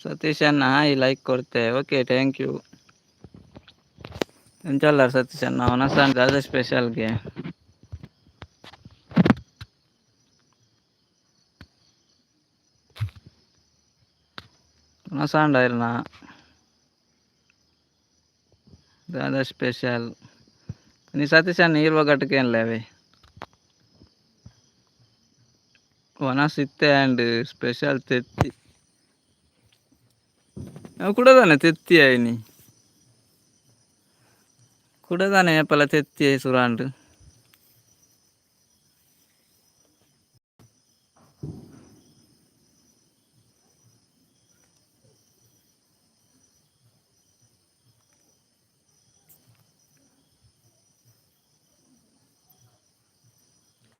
ಸತೀಶ್ ಅಣ್ಣ hi, like ಕೊಡ್ತೆ. Okay, thank you. ಎಂಚಲ್ಲಾರ್ Satish ಅಣ್ಣ? ವನಸಾಂಡ್ ದಾದ ಸ್ಪೆಷಲ್ಗೆ? ವನಸಾಂಡ ಇರ್ನ ದಾದ ಸ್ಪೆಷಲ್? ನೀ ಸತೀಶ್ ಅಣ್ಣ ಇರುವ ಘಟಕ ಏನ್ಲೇವೆ? ವನಸ್ ಇತ್ತೆ ಆ್ಯಂಡ್ ಸ್ಪೆಷಲ್ ತೆತ್ತಿ ಕುಡದಾನೆ ತೆತ್ತಿ ಆಯ್ನಿ ಕುಡದಾನೆ ಏಪಲ ತೆತ್ತಿ ಸುರಾಂಡ್.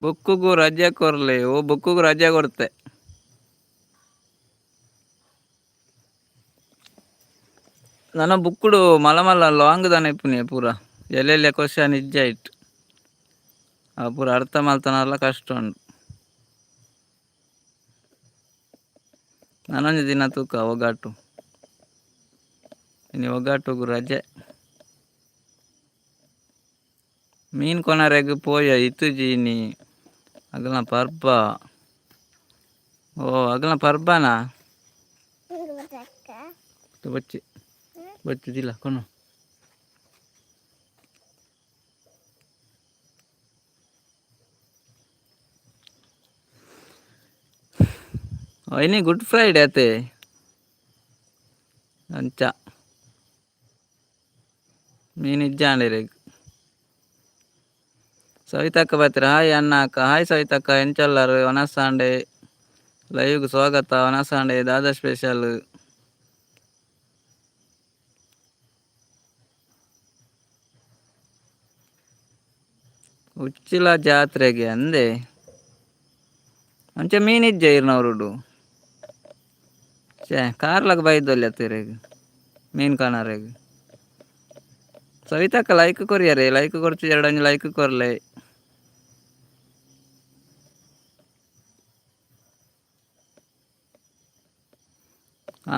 ಬುಕ್ಕುಗು ರಜೆ ಕೊರ್ಲೆ. ಓ, ಬುಕ್ಕುಗು ರಜೆ ಕೊರ್ತೆ. ನನ ಬುಕ್ಕುಡು ಮಲ್ಲ ಮಲ್ಲ ಲಾಂಗ್ ದಾನೆ ಇಪ್ಪುನಿ ಪೂರ. ಎಲ್ಲೆಲ್ಲೆ ಕ್ವಶನ್ ಇಜ್ಜ ಇಟ್ಟು ಆ ಪೂರ ಅರ್ಥ ಮಲ್ತನಲ್ಲ, ಕಷ್ಟ ಉಂಡು. ನನೊಂಜಿ ದಿನ ತೂಕ ಒಗ್ಗಟ್ಟು. ಇನಿ ಒಗ್ಗಟ್ಟುಗು ರಜೆ. ಮೀನ್ ಕೊನರೆಗ್ ಪೋಯ, ಇತ್ತುಜಿ ಇನಿ. ಅಗಲ್ನ ಪರ್ಬ. ಓ, ಅಗಲ್ನ ಪರ್ಬನಾ? ಬಚ್ಚಿ ಬಚ್ಚಿದಿಲ್ಲ ಕೊನು. ಇನಿ ಗುಡ್ ಫ್ರೈಡೆ ಅತೆ? ಅಂಚ ಮೀನ್ ಇಜ್ಜಾಂಡಿರೆಗ್. ಸವಿತಕ್ಕ ಬತ್ತರ. ಹಾಯ್ ಅಣ್ಣ, ಅಕ್ಕ. ಹಾಯ್ ಸವಿತಕ್ಕ, ಎಂಚಲ್ಲಾರು? ವನಸಾಂಡೆ ಲೈವ್ಗೆ ಸ್ವಾಗತ. ವನಸಾಂಡೆ ದಾದಾ ಸ್ಪೆಷಲ್? ಉಚ್ಚಿಲ ಜಾತ್ರೆಗೆ ಅಂದೆ. ಅಂಚ ಮೀನ್ ಇಜ್ಜ ಇರ್ನವರುಡು? ಛೇ, ಕಾರ್ಲಗ ಬೈದೊಲ್ಲೆ ಅತ್ತಿರೆಗ್ ಮೀನ್ ಕಾಣರೆಗ್. ಸವಿತಕ್ಕ ಲೈಕ್ ಕೊರಿಯರೆ. ಲೈಕ್ ಕೊರ್ಚು, ಎರಡಂಜಿ ಲೈಕ್ ಕೊರ್ಲೆ.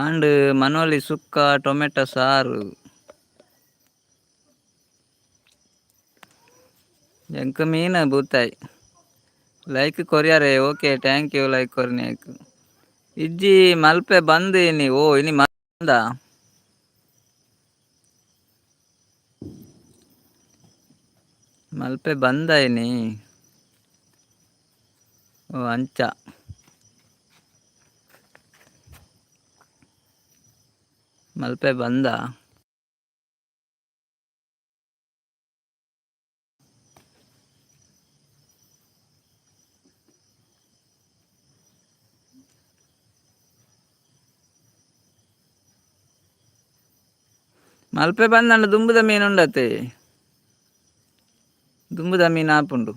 ಆಂಡ್ ಮನೋಲಿ ಸುಕ್ಕ ಟೊಮೆಟೊ ಸಾರು. ಎಂಕ್ ಮೀನ್ ಬೂತಾಯಿ. ಲೈಕ್ ಕೊರಿಯರೆ. ಓಕೆ, thank you like ಕೊರ್ನೇಕ್. ಇಜ್ಜಿ, ಮಲ್ಪೆ ಬಂದ್ ಇನಿ. ಓ, ಇನಿ ಬಂದ? ಮಲ್ಪೆ ಬಂದ ಇನಿ. ಓ ಅಂಚ. ಮಲ್ಪೆ ಬಂದ. ಮಲ್ಪೆ ಬಂದಂಡ ದುಂಬುದ ಮೀನು ಉಂಡತೆ, ದುಂಬುದ ಮೀನು ಆಪುಂಡು.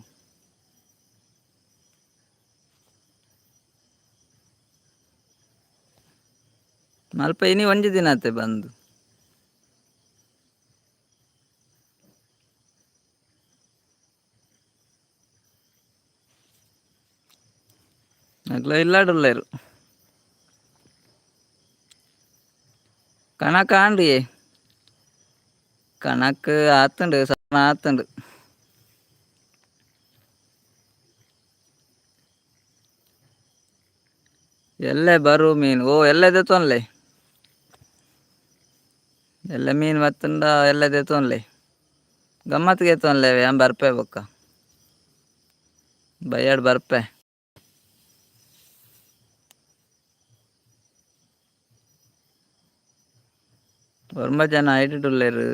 ಮಲ್ಪೆ ಇನಿ ಒಂಜಿ ದಿನ ಆತೆ ಬಂದು. ಅಗ್ಲ ಇಲ್ಲಾಡುಲ್ಲೇರು ಕಣಕ ಆಂಡಿಯೇ, ಕಣಕ್ ಆತುಂಡು, ಸಣ್ಣ ಆತುಂಡು. ಎಲ್ಲೆ ಬರು ಮೀನು? ಓ ಎಲ್ಲೆ ದೆತೊನ್ಲೆ, ಎಲ್ಲೆ ಮೀನು ಬತ್ತುಂಡ ಎಲ್ಲೆ ದೆತೊನ್ಲೆ, ಗಮ್ಮತ್ಗೆ ಎತ್ತೊನ್ಲೆ. ಯಾನ್ ಬರ್ಪೆ ಬೊಕ್ಕ, ಬಯ್ಯಡ್ ಬರ್ಪೆ. ಒರ್ಂಬ ಜನ ಐಟುಲ್ಲೆರ್.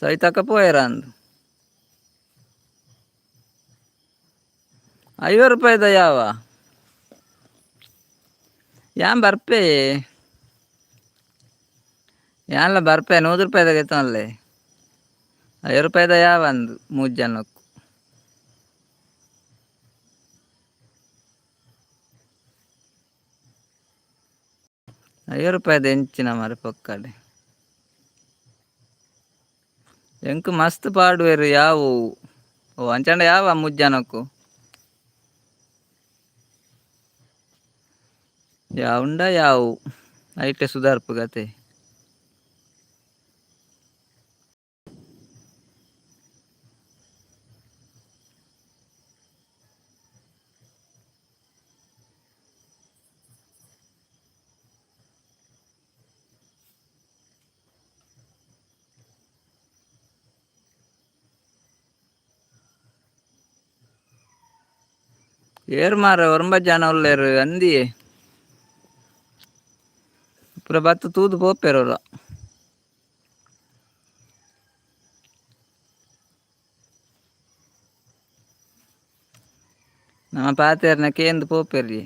ಸೈತಕ್ಕ ಪೋಯೆರ ಅಂದು. 50 ರೂಪಾಯಿದ ಯಾವ? ಯಾನ್ ಬರ್ಪೆ, ಯಾನ್ಲ ಬರ್ಪೆ. 100 ರೂಪಾಯಿದ ಗೆತೊನ್ಲೆ, 50 ರೂಪಾಯಿದ ಯಾವ ಅಂದು ಮೂಜಿ ಜನಕ್ಕು. 50 ರೂಪಾಯಿದ ಎಂಚಿನ ಮಾರೆ ಪೊಕ್ಕಡೆ. ಎಂಕ್ ಮಸ್ತ್ ಪಾಡುವೆರ್ ಯಾವು. ಓ ಅಂಚಾಂಡ ಯಾವ ಮೂಜಿ ಜನಕ್ಕು ಯಾವುಂಡ ಯಾವು, ಐಟೆ ಸುಧಾರ್ಪು ಗತೆ. ಏರ್ ಮಾರ ಒರಂಬ ಜನ ಉಲ್ಲೆರ್ ಅಂದಿಯೇ. ಪೂರ ಬತ್ತ್ ತೂದು ಪೋಪೆರ್ ಒರ. ನಮ ಪಾತೆರ್ನ ಕೇಂದ್ ಪೋಪೆರ್ಯೆ.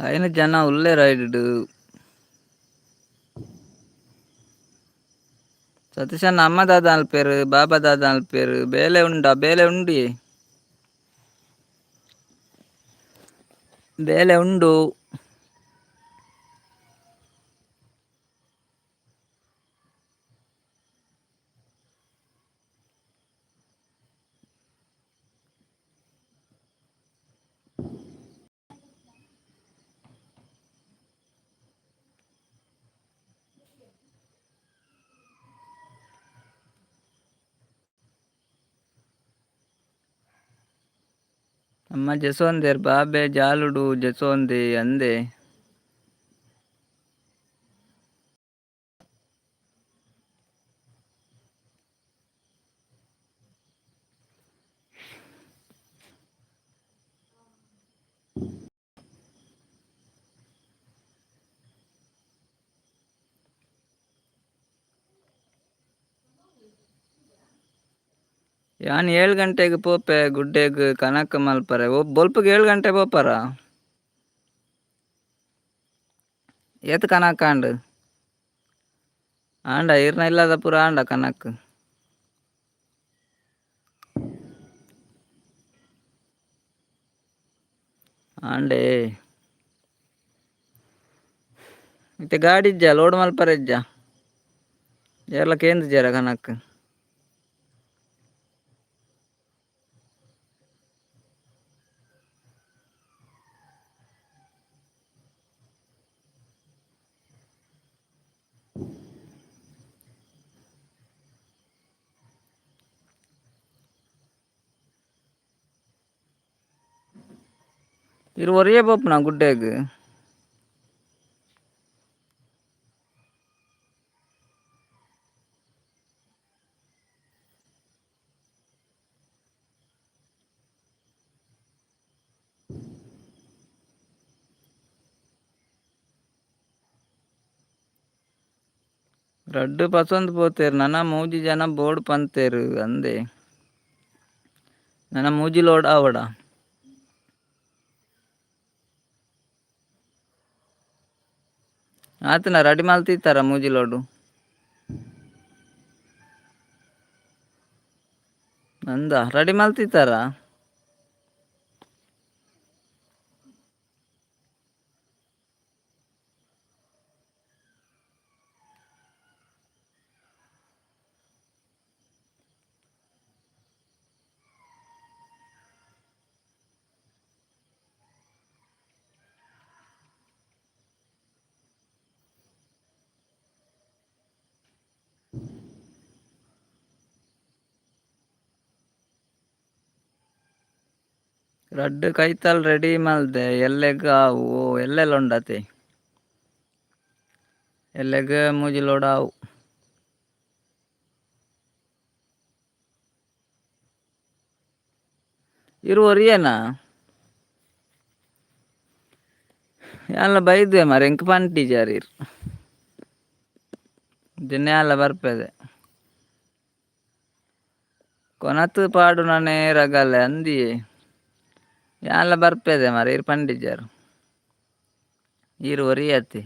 ಐನ್ ಜನ ಉಲ್ಲೆರ್ ಐಡ್. ಸತೀಶಣ್ಣ ಅಮ್ಮ ದಾದ ಅನ್ಪೇರು, ಬಾಬಾ ದಾದ ಅನ್ಪೇರು? ಬೇಲೆ ಉಂಡಾ? ಬೇಲೆ ಉಂಡಿ, ಬೇಲೆ ಉಂಡು. ಅಮ್ಮ ಜೆಸೋಂದೆರ್ ಬಾಬೆ ಜಾಲುಡು ಜೆಸೋಂದೆ ಅಂದೆ. ಯಾನ್ 7 ಗಂಟೆಗ್ ಪೋಪೆ ಗುಡ್ಡೆಗ್ ಕನಕ್ ಮಲ್ಪರೆ. ಓ ಬೊಲ್ಪುಗ್ 7 ಗಂಟೆ ಪೋಪರ? ಏತ್ ಕನಕ್ ಆಂಡ್? ಆಂಡ ಇರ್ನ ಇಲ್ಲದ ಪೂರ ಆಂಡ ಕನಕ್? ಆಂಡೇ. ಇತ್ತೆ ಗಾಡಿ ಇಜ್ಜ, ಲೋಡ್ ಮಲ್ಪರೆ ಇಜ್ಜ? ಏರ್ಲ ಕೇಂದ್ಜೆರ ಕನಕ್? ಇರು ಒರಿಯೇ ಪೋಪುನ ಗುಡ್ಡೆಗ್. ರಡ್ಡ್ ಪಸೊಂದು ಪೋತೆರ್ ನನ ಮೂಜಿ ಜನ ಬೋರ್ಡ್ ಪಂತೆರ್ ಅಂದೆ. ನನ ಮೂಜಿ ಲೋಡ್ ಆವಡ. ಆತನ ರೆಡಿ ಮಲ್ತಿತ್ತಾರ ಮೂಜಿ ಲೋಡು. ಅಂದ ರೆಡಿ ಮಲ್ತಿತ್ತಾರ. ರಡ್ಡ್ ಕೈತಲ್ ರೆಡಿ ಮಲ್ದೆ ಎಲ್ಲೆಗ್ ಆವು. ಓ ಎಲ್ಲೆಲ ಉಂಡತೆ. ಎಲ್ಲೆಗ್ ಮೂಜಿ ಲೋಡ್ ಆವು. ಇರು ಒರಿಯೇನಾ? ಯಾನ್ಲ ಬೈದುವೆ ಮಾರ್ರೆ ಎಂಕ್ ಪಂಟಿಜಾರ್ ಇರ್. ದಿನ ಬರ್ಪೆದೆ. ಕೊನತ್ ಪಾಡುನನೇ ರಗಲೆ ಅಂದಿಯೇ. ಯಾನ್ಲ ಬರ್ಪೆದೆ ಮಾರ್ರೆ ಇರ್ ಪಂಡಿಜಾರ್. ಈರ್ ಒರಿಯತೆ.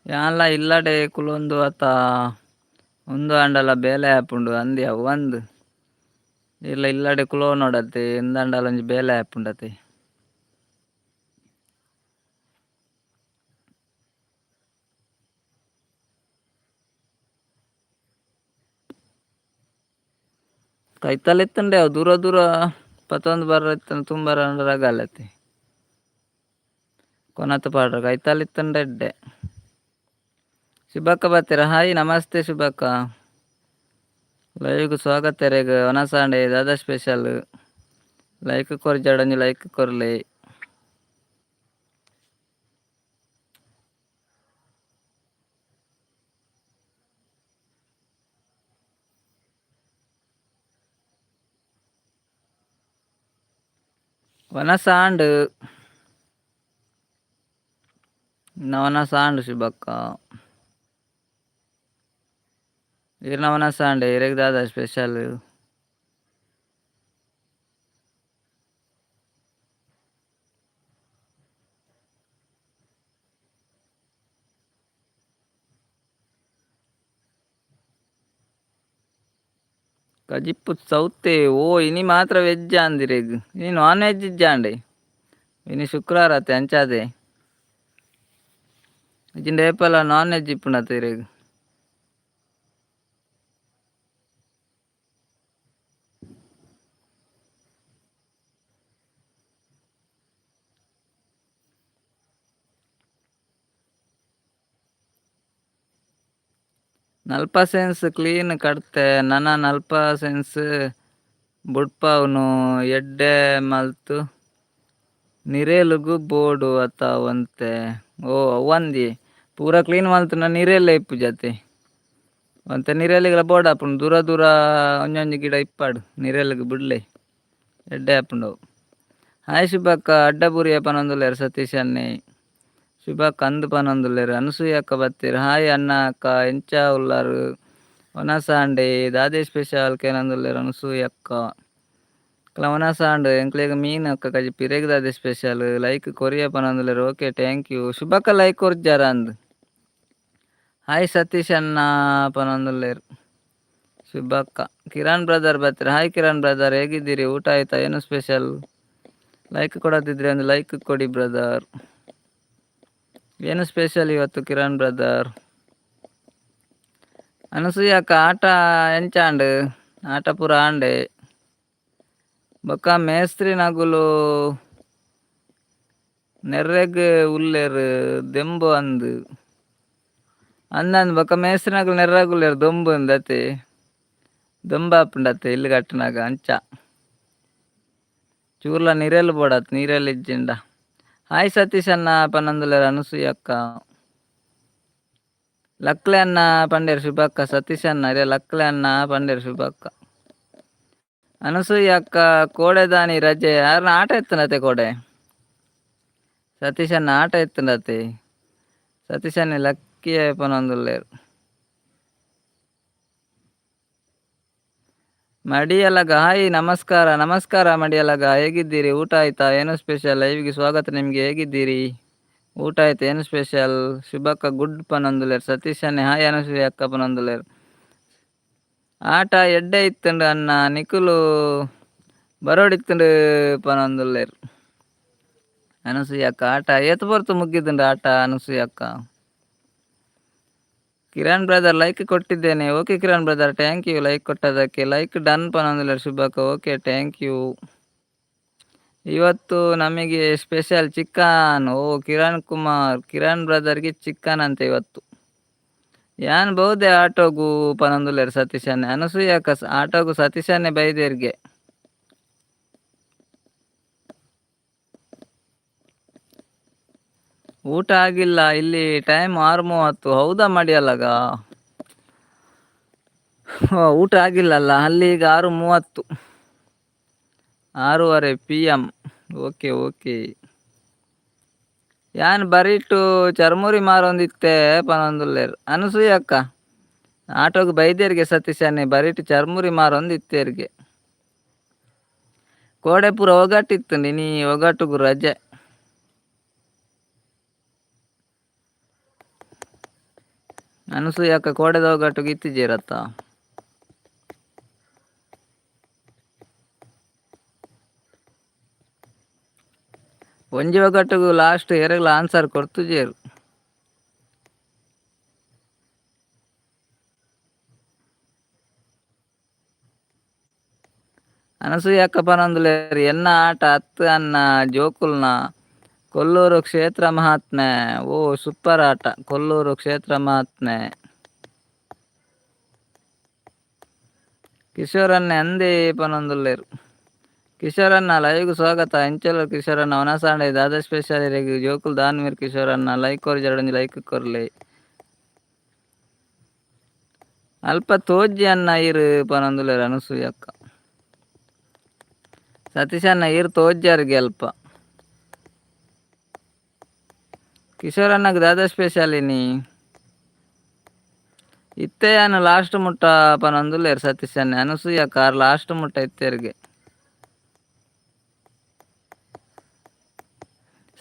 ಯಾನ್ಲ ಇಲ್ಲಡೆ ಕುಲೊಂದು ಅತ ಉಂದು ಆಂಡಲ ಬೇಲೆ ಆಪುಂಡು ಅಂದಿ ಅವು ಅಂದ್. ಇಲ್ಲ ಇಲ್ಲಡೆ ಕುಲೋನೊಡತೆ ಇಂದಾಂಡಲ ಒಂಜಿ ಬೇಲೆ ಆಪುಂಡತೆ. ಕೈತಲ್ ಇತ್ತುಂಡೆ ಅವು ದೂರ ದೂರ ಪತೊಂದು ಬರ್ರ ಇತ್ತಂಡ ತುಂಬರ ರಗಲತೆ. ಕೊನತ್ ಪಾಡ್ರ ಕೈತಲ್ ಇತ್ತುಂಡ ಎಡ್ಡೆ. ಶುಭಕ್ಕ ಬತ್ತೆರ ಹಾಯ್ ನಮಸ್ತೆ ಶುಭಕ್ಕ. ಲೈವ್ಗ್ ಸ್ವಾಗತ ಎರೆಗ್ ವನಸಾಂಡೆ ದಾದಾ ಸ್ಪೆಷಲ್. ಲೈಕ್ ಕೊರ್ಜಾಡ ಒಂಜಿ ಲೈಕ್ ಕೊರ್ಲೆ. ವನಸಾಂಡ್ ನವನಸಾಂಡ್ ಶುಭಕ್ಕ. ಈರ್ನ ವನಸಾಂಡ್ ಇರೆಗ್ ದಾದಾ ಸ್ಪೆಷಲ್. ಕಜಿಪ್ಪು ಸೌತೆ ಓ ಇನಿ ಮಾತ್ರ ವೆಜ್ ಆಂದಿರೆಗ್ ಇನಿ ನಾನ್ ವೆಜ್ ಇಜ್ಜಾಂಡೆ. ಇನಿ ಶುಕ್ರವಾರ ಅತೆ ಅಂಚಾದೆ. ಇಜ್ಜಿಂಡ ಏಪಲ ನಾನ್ ವೆಜ್ ಇಪ್ಪುಂಡತೆ ಇರೆಗ್. ನಲ್ಪ ಸೆನ್ಸ್ ಕ್ಲೀನ್ ಕಡ್ತೆ ನನ ನಲ್ಪ ಸೆನ್ಸ್ ಬುಡ್ಪಾವುನು ಎಡ್ಡೆ ಮಲ್ತು ನಿರೆಲುಗು ಬೋಡು ಅತ ಒಂತೆ. ಓ ಅವಂದಿ ಪೂರ ಕ್ಲೀನ್ ಮಲ್ತುಂಡ ನಿರೆಲ್ಲ ಇಪ್ಪುಜತೆ. ಒಂತೆ ನಿರೆಲಿಗೆಲ ಬೋಡಾಪುಂಡು ದೂರ ದೂರ ಒಂಜೊಂಜಿ ಗಿಡ ಇಪ್ಪಾಡು ನಿರೆಲುಗು ಬುಡ್ಲೆ ಎಡ್ಡೆ ಆಪುಂಡು ಅವು. ಹಾಯ್ ಶುಭಕ್ಕ ಅಡ್ಡಬೂರಿಯ ಪನೊಂದುಲ್ಲೆರ್ ಸತೀಶ್ ಅಣ್ಣೆ. ಶುಭಕ್ಕ ಅಂದ್ ಪನೊಂದುಲ್ಲೆರ್. ಅನಸೂಯ ಅಕ್ಕ ಬತ್ತೆರ್. ಹಾಯ್ ಅಣ್ಣ ಅಕ್ಕ ಎಂಚ ಉಲ್ಲರ್ ವನಸ್ ಆಂಡ್ ದಾದೆ ಸ್ಪೆಷಲ್ ಕೇನೊಂದುಲ್ಲೆರ್ ಅನಸೂಯ ಅಕ್ಕ. ವನಸ್ ಆಂಡ್ ಎಂಕ್ಲೆಗ್ ಮೀನ್ ಅಕ್ಕ ಕಜಿಪು ಇರೆಗ್ ದಾದೆ ಸ್ಪೆಷಲ್ ಲೈಕ್ ಕೊರಿಯ ಪನೊಂದುಲ್ಲೆರ್. ಓಕೆ thank you ಶುಭಕ್ಕ like ಕೊರ್ಜಾರ ಅಂದ್. ಹಾಯ್ ಸತೀಶ್ ಅಣ್ಣ ಪನೊಂದುಲ್ಲೆರ್ ಶುಭಕ್ಕ. ಕಿರಣ್ ಬ್ರದರ್ ಬತ್ತೆರ್. ಹಾಯ್ ಕಿರಣ್ ಬ್ರದರ್, ಹೇಗಿದ್ದೀರಿ? ಊಟ ಆಯ್ತಾ? ಏನು ಸ್ಪೆಷಲ್? ಲೈಕ್ ಕೊಡದಿದ್ರೆ ಒಂದು ಲೈಕ್ ಕೊಡಿ ಬ್ರದರ್. ಏನು ಸ್ಪೆಷಲ್ ಇವತ್ತು ಕಿರಣ್ ಬ್ರದರ್? ಅನಸೂಯಕ್ಕ ಆಟ ಎಂಚಾಂಡ್? ಆಟ ಪೂರ ಆಂಡೆ. ಬೊಕ್ಕ ಮೇಸ್ತ್ರಿ ನಗುಲು ನೆರ್ರೆಗ್ ಉಲ್ಲೆರ್ ದೆಂಬು ಅಂದ್. ಅಂದಂದ್ ಬೊಕ್ಕ ಮೇಸ್ತ್ರಿ ನಗುಲು ನೆರ್ರಗ್ ಉಲ್ಲೆರ್ ದೊಂಬು ಅಂದತೆ. ದೊಂಬಾಪುಂಡತ್ತೆ ಇಲ್ಲ್ ಕಟ್ಟುನಾಗ ಅಂಚ. ಚೂರ್ಲ ನಿರೆಲ್ ಬೋಡತ್ ನೀರೆಲ್ ಇಜ್ಜಿಂಡ. ಹಾಯ್ ಸತೀಶ್ ಅಣ್ಣ ಪನೊಂದುಲ್ಲೆರ್ ಅನಸೂಯ ಅಕ್ಕ. ಲಕ್ಲೆ ಅಣ್ಣ ಪಂಡೆರ್ ಶುಭಕ್ಕ. ಸತೀಶ್ ಅಣ್ಣ ಅರೆ ಲಕ್ಲೆ ಅಣ್ಣ ಪಂಡೆರ್ ಶುಭಕ್ಕ. ಅನಸೂಯ ಅಕ್ಕ ಕೋಡೆದಾನಿ ರಜೆ ಯಾರನ ಆಟ ಇತ್ತುಂಡತೆ ಕೋಡೆ. ಸತೀಶ್ ಅಣ್ಣ ಆಟ ಇತ್ತುಂಡತೆ. ಸತೀಶ್ ಅಣ್ಣೆ ಲಕ್ಕಿಯ ಪನೊಂದುಲ್ಲೆರ್. ಮಡಿಯಲಗ ಹಾಯ್ ನಮಸ್ಕಾರ. ನಮಸ್ಕಾರ ಮಡಿಯಲಗ, ಹೇಗಿದ್ದೀರಿ? ಊಟ ಆಯ್ತಾ? ಏನು ಸ್ಪೆಷಲ್? ಲೈವ್ಗೆ ಸ್ವಾಗತ ನಿಮಗೆ. ಹೇಗಿದ್ದೀರಿ? ಊಟ ಆಯ್ತಾ? ಏನು ಸ್ಪೆಷಲ್? ಶುಭಕ್ಕ ಗುಡ್ ಪನೊಂದುಲ್ಲೆರ್. ಸತೀಶ್ ಅಣ್ಣೆ ಹಾಯ್ ಅನಸೂಯ ಅಕ್ಕ ಪನೊಂದುಲ್ಲೆರ್. ಆಟ ಎಡ್ಡೆ ಇತ್ತುಂಡು ಅಣ್ಣ ನಿಕುಲು ಬರೋಡಿತ್ತುಂಡು ಪನೊಂದುಲ್ಲೆರ್ ಅನಸೂಯ ಅಕ್ಕ. ಆಟ ಏತ್ ಪೊರ್ತು ಮುಗ್ಗಿದುಂಡು ಆಟ ಅನಸೂಯ ಅಕ್ಕ. ಕಿರಣ್ ಬ್ರದರ್ ಲೈಕ್ ಕೊಟ್ಟಿದ್ದೇನೆ. Okay Kiran brother, thank you like ಕೊಟ್ಟದಕ್ಕೆ. Like done ಪನೊಂದುಲ್ಲೆರ್ ಶುಭಕ್ಕ. Okay thank you. ಇವತ್ತು ನಮಗೆ ಸ್ಪೆಷಲ್ ಚಿಕನ್. ಓ ಕಿರಣ್ ಕುಮಾರ್, ಕಿರಣ್ ಬ್ರದರ್ಗೆ ಚಿಕನ್ ಅಂತ ಇವತ್ತು. ಯಾನ್ ಬಹುದೇ ಆಟೋಗು ಪನೊಂದುಲ್ಲೆರ್ ಸತೀಶ್ ಅಣ್ಣೆ. ಅನಸೂಯ ಅಕ್ಕ ಆಟೋಗು ಸತೀಶ್ ಅಣ್ಣೆ ಬೈದೆರ್ಗೆ. ಊಟ ಆಗಿಲ್ಲ, ಇಲ್ಲಿ ಟೈಮ್ 6:30. ಹೌದಾ ಮಡಿಯಲ್ಲಗ? ಊಟ ಆಗಿಲ್ಲಲ್ಲ ಅಲ್ಲಿ ಈಗ 6:30, 6:30 PM. Okay okay. ಯಾನ್ ಬರಿಟು ಚರ್ಮುರಿ ಮಾರೊಂದಿತ್ತೆ ಪನೊಂದುಲ್ಲೆರ್ ಅನಸೂಯ ಅಕ್ಕ. ಆಟೋಗ್ ಬೈದೆರ್ಗೆ ಸತೀಶ್ ಅಣ್ಣೆ ಬರಿಟು ಚರ್ಮುರಿ ಮಾರೊಂದಿತ್ತೆರ್ಗೆ. ಕೋಡೆ ಪೂರ ಒಗಟ್ಟಿತ್ತುಂಡು ಇನಿ ಒಗಟ್ಟುಗು ರಜೆ. ಅನಸೂಯ ಅಕ್ಕ ಕೋಡೆದ ಒಗಟ್ಟುಗು ಇತ್ತಿಜೆರತ್ತ. ಒಂಜಿ ಒಗಟ್ಟುಗು ಲಾಸ್ಟ್ ಏರೆಗ್ಲ ಆನ್ಸರ್ ಕೊರ್ತುಜೆರ್. ಅನಸೂಯ ಅಕ್ಕ ಪನೊಂದುಲ್ಲೆರ್ ಎನ್ನ ಆಟ ಅತ್ತ್ ಅಣ್ಣ ಜೋಕುಲ್ನ. ಕೊಲ್ಲೂರು ಕ್ಷೇತ್ರ ಮಹಾತ್ಮೆ. ಓ ಸೂಪರ್ ಆಟ ಕೊಲ್ಲೂರು ಕ್ಷೇತ್ರ ಮಹಾತ್ಮೆ. ಕಿಶೋರ್ ಅಣ್ಣೆ ಅಂದೇ ಪನೊಂದುಲ್ಲೆರ್. ಕಿಶೋರ್ ಅಣ್ಣ ಲೈವ್ಗ್ ಸ್ವಾಗತ. ಎಂಚಲ ಕಿಶೋರ್ ಅಣ್ಣ? ವನಸ್ ಆಂಡ ದಾದ ಸ್ಪೆಷಲ್ ಇರೆಗ್? ಜೋಕುಲು ದಾನ್ವೆರ್ ಕಿಶೋರ್ ಅಣ್ಣ? ಲೈಕ್ ಕೊರ್ಜಾರ ಒಂಜಿ ಲೈಕ್ ಕೊರ್ಲೆ. ಅಲ್ಪ ತೋಜಿ ಅಣ್ಣ ಈರ್ ಪನೊಂದುಲ್ಲೆರ್ ಅನಸೂಯ ಅಕ್ಕ. ಸತೀಶ್ ಅಣ್ಣ ಈರ್ ತೋಜ್ಜಾರ್ಗೆ ಅಲ್ಪ. ಕಿಶೋರ್ ಅಣ್ಣಗ್ ದಾದ ಸ್ಪೆಷಲ್ ಇನಿ? ಇತ್ತೆ ಯಾನ್ ಲಾಸ್ಟ್ ಮುಟ್ಟ ಪನೊಂದುಲ್ಲೆರ್ ಸತೀಶ್ ಅಣ್ಣೆ. ಅನಸೂಯ ಅಕ್ಕ ಆರ್ ಲಾಸ್ಟ್ ಮುಟ್ಟ ಇತ್ತೆರ್ಗೆ.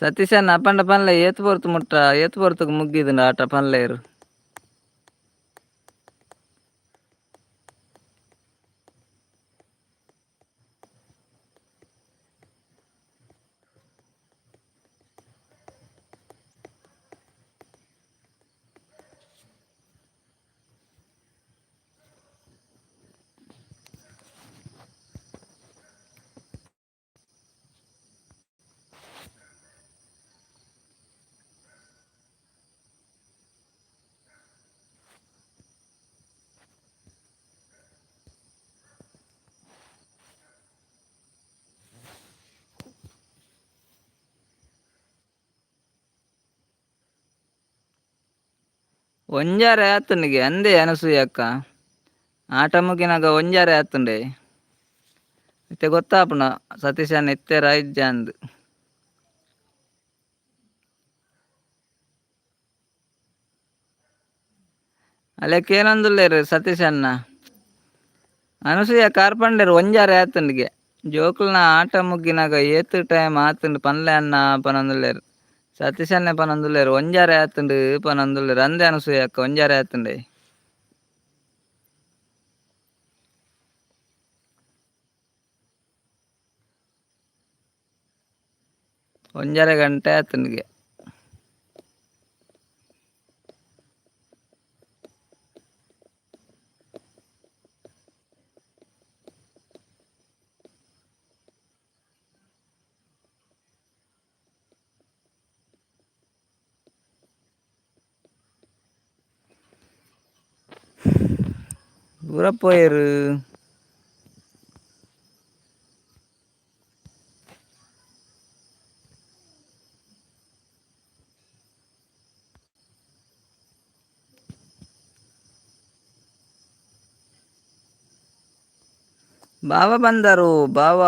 ಸತೀಶ್ ಅಣ್ಣ ಅಪಂಡ ಪನ್ಲೆ ಏತ್ ಪೊರ್ತು ಮುಟ್ಟ ಏತ್ ಪೊರ್ತುಗು ಮುಗ್ಗಿದುಂಡು ಆಟ ಪನ್ಲೆರ್. ಒಂಜಾರೆ ಆತುಂಡಿಗೆ ಅಂದೇ ಅನಸೂಯ ಅಕ್ಕ. ಆಟ ಮುಗಿನಾಗ ಒಂಜಾರೆ ಆತುಂಡೆ. ಇತ್ತೆ ಗೊತ್ತಾಪುಂಡು ಸತೀಶ್ ಅಣ್ಣ ಇತ್ತೆರಾ ಇಜ್ಜಾ ಅಂದ್. ಅಲೆಕೇನೊಂದುಲ್ಲೇರು ಸತೀಶ್ ಅಣ್ಣ. ಅನಸೂಯ ಕಾರ್ಪಂಡೇರು ಒಂಜಾರೆ ಆತಂಡಿಗೆ. ಜೋಕುಲ್ನ ಆಟ ಮುಗ್ಗಿನಾಗ ಏತ್ ಟೈಮ್ ಆತಂಡ್ ಪನ್ಲೆ ಅಣ್ಣ ಪನೊಂದುಲ್ಲೇರು. ಸತೀಶ್ ಅಣ್ಣೆ ಪನೊಂದುಲ್ಲೇರು ಒಂಜಾರೆ ಆತಂಡ್ ಪನೊಂದುಲ್ಲೇರು. ಅಂದೆ ಅನಸೂಯ ಅಕ್ಕ ಒಂಜಾರೆ ಆತಂಡೆ. ಒಂಜರೆ ಗಂಟೆ ಆತಂಡ್ಗೆ. ದೂರ ಪೋಯೆರು. ಬಾವ ಬಂದರು ಬಾವ.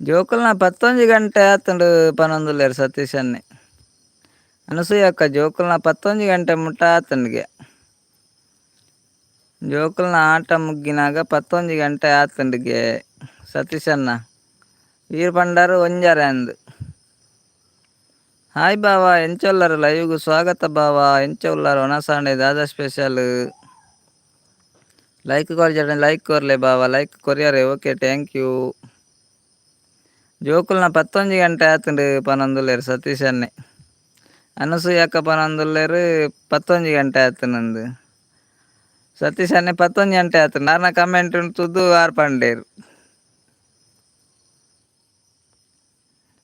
ಜೋಕುಲ್ನ 11 ಗಂಟೆ ಆತಂಡ್ ಪನೊಂದುಲ್ಲೇರು ಸತೀಶ್ ಅಣ್ಣೆ. ಅನಸೂಯ ಅಕ್ಕ ಜೋಕುಲ್ನ 11 ಗಂಟೆ ಮುಟ್ಟ ಆತಂಡ್ಗೆ. ಜೋಕುಲ್ನ ಆಟ ಮುಗ್ಗಿನಾಗ 11 ಗಂಟೆ ಆತಂಡ್ಗೆ ಸತೀಶ್ ಅಣ್ಣ. ವೀರ್ ಪಂಡಾರು ಒಂಜಾರೆ ಅಂದ್. ಹಾಯ್ ಬಾವ, ಎಂಚ ಉಲ್ಲರ್? ಲೈವ್ಗ್ ಸ್ವಾಗತ ಬಾವ. ಎಂಚ ಉಲ್ಲರ್? ಒನಸಾಂಡೆ ದಾದ ಸ್ಪೆಷಲ್? ಲೈಕ್ ಕೊರ್ಜಡ ಲೈಕ್ ಕೊರ್ಲೆ ಬಾವ. ಲೈಕ್ ಕೊರಿಯರೆ. Okay, thank you. ಜೋಕುಲ್ನ 11 ಗಂಟೆ ಆತಂಡ್ ಪನೊಂದುಲ್ಲೇರು ಸತೀಶ್ ಅಣ್ಣೆ. ಅನಸೂಯ ಅಕ್ಕ ಪನೊಂದುಲ್ಲೇರು 11 ಗಂಟೆ ಆತಂಡ್. ಸತೀಶ್ ಅಣ್ಣೆ 11 ಗಂಟೆ ಆತಂಡ್. ಆರ್ನ ಕಮೆಂಟ್ ತೂದು ಆರ್ ಪಂಡೇರು.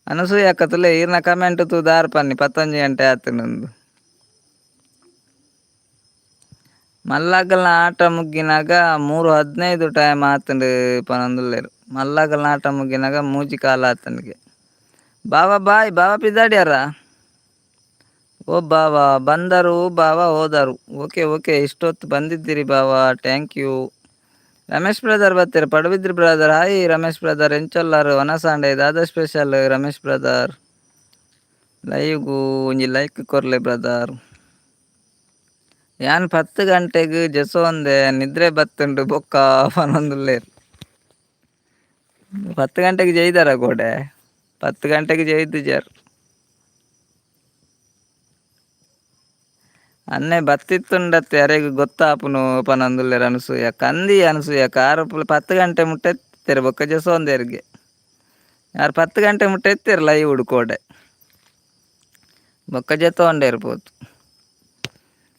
ಅನಸೂಯ ಅಕ್ಕ ತುಲೆ ಈರ್ನ ಕಮೆಂಟ್ ತೂದು ಆರ್ ಪನ್ನಿ 11 ಗಂಟೆ ಆತಂಡ್. ಮಲ್ಲಗಲ್ನ ಆಟ ಮುಗ್ಗಿನಾಗ 3:15 ಟೈಮ್ ಆತಂಡ್ ಪನೊಂದುಲ್ಲೇರು. ಮಲ್ಲಗಲ್ನ ಆಟ ಮುಗ್ಗಿನಾಗ ಮೂಜಿ ಕಾಲ ಆತಂಡ್ಗೆ. ಬಾವ ಬಾಯ್. ಬಾವ ಪಿದಾಡ್ಯಾರ? ಓ ಬಾವ ಬಂದರು, ಬಾವ ಹೋದರು. ಓಕೆ ಓಕೆ, ಇಷ್ಟೊತ್ತು ಬಂದಿದ್ದೀರಿ ಬಾವ, thank you. Ramesh brother ಬರ್ತೀರ Padubidri brother. Hi Ramesh brother, ಎಂಚೊಲ್ಲಾರು? ವನಸಾಂಡೆ ದಾದ ಸ್ಪೆಷಲ್? ರಮೇಶ್ ಬ್ರದರ್ ಲೈವ್ಗು ಒಂಜಿ ಲೈಕ್ ಕೊರ್ಲೆ ಬ್ರದರ್. ಯಾನ್ 10 ಗಂಟೆಗ್ ಜೆಸೋಂದೆ, ನಿದ್ರೆ ಬತ್ತುಂಡು ಬೊಕ್ಕ ಪನೊಂದುಲ್ಲೇರು. 10 ಗಂಟೆಗೆ ಜೈದಾರ ಕೋಡೆ? 10 ಗಂಟೆಗೆ ಜೈದಿಜಾರ್. ಅನ್ನೆ ಬತ್ತಿತ್ತುಂಡತ್ತೆ ಅರೆಗ್ ಗೊತ್ತಾಪುನು ಪನೊಂದುಲ್ಲೇರು ಅನಸೂಯ. ಕಂದಿ ಅನಸೂಯ ಕಾರು 10 ಗಂಟೆ ಮುಟ್ಟ ಎತ್ತೆರ್ ಬೊಕ್ಕ ಜೆಸೋಂದೆರ್ಗೆ. ಯಾರು 10 ಗಂಟೆ ಮುಟ್ಟ ಎತ್ತೆರ್ ಲೈವ್ ಕೋಡೆ. ಬೊಕ್ಕ ಜೆತ್ತೊಂಡೇರು ಪೋತು.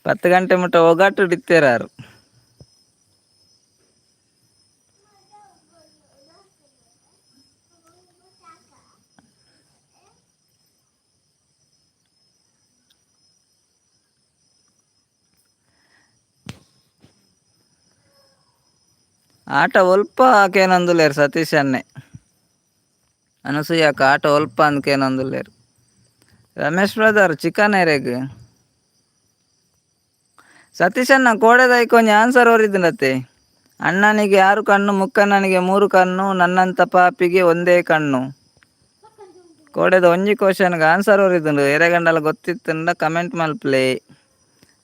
10 ಗಂಟೆ ಮುಟ್ಟ ಒಗಟು ಇತ್ತೆರಾರು. ಆಟ ಒಲ್ಪ ಕೇನೊಂದುಲ್ಲೇರು ಸತೀಶ್ ಅಣ್ಣೆ. ಅನಸೂಯಕ್ಕ ಆಟ ಒಲ್ಪ ಅಂದ್ ಕೇನೊಂದುಲ್ಲೇರು. ರಮೇಶ್ ಬ್ರದರ್ ಚಿಕನ್ ಎರೆಗ್? ಸತೀಶ್ ಅಣ್ಣ ಕೋಡೆದ ಒಂಜಿ ಆನ್ಸರ್ ಒರಿದ್ನತೆ. ಅಣ್ಣನಿಗೆ ಆರು ಕಣ್ಣು, ಮುಕ್ಕಣ್ಣನಿಗೆ ಮೂರು ಕಣ್ಣು, ನನ್ನಂತ ಪಾಪಿಗೆ ಒಂದೇ ಕಣ್ಣು. ಕೋಡೆದ ಒಂಜಿ ಕ್ವಶನ್ಗೆ ಆನ್ಸರ್ ಒರಿದುಂಡು. ಎರೆಗಂಡಲ ಗೊತ್ತಿತ್ತುಂಡ ಕಮೆಂಟ್ ಮಲ್ಪಲೆ.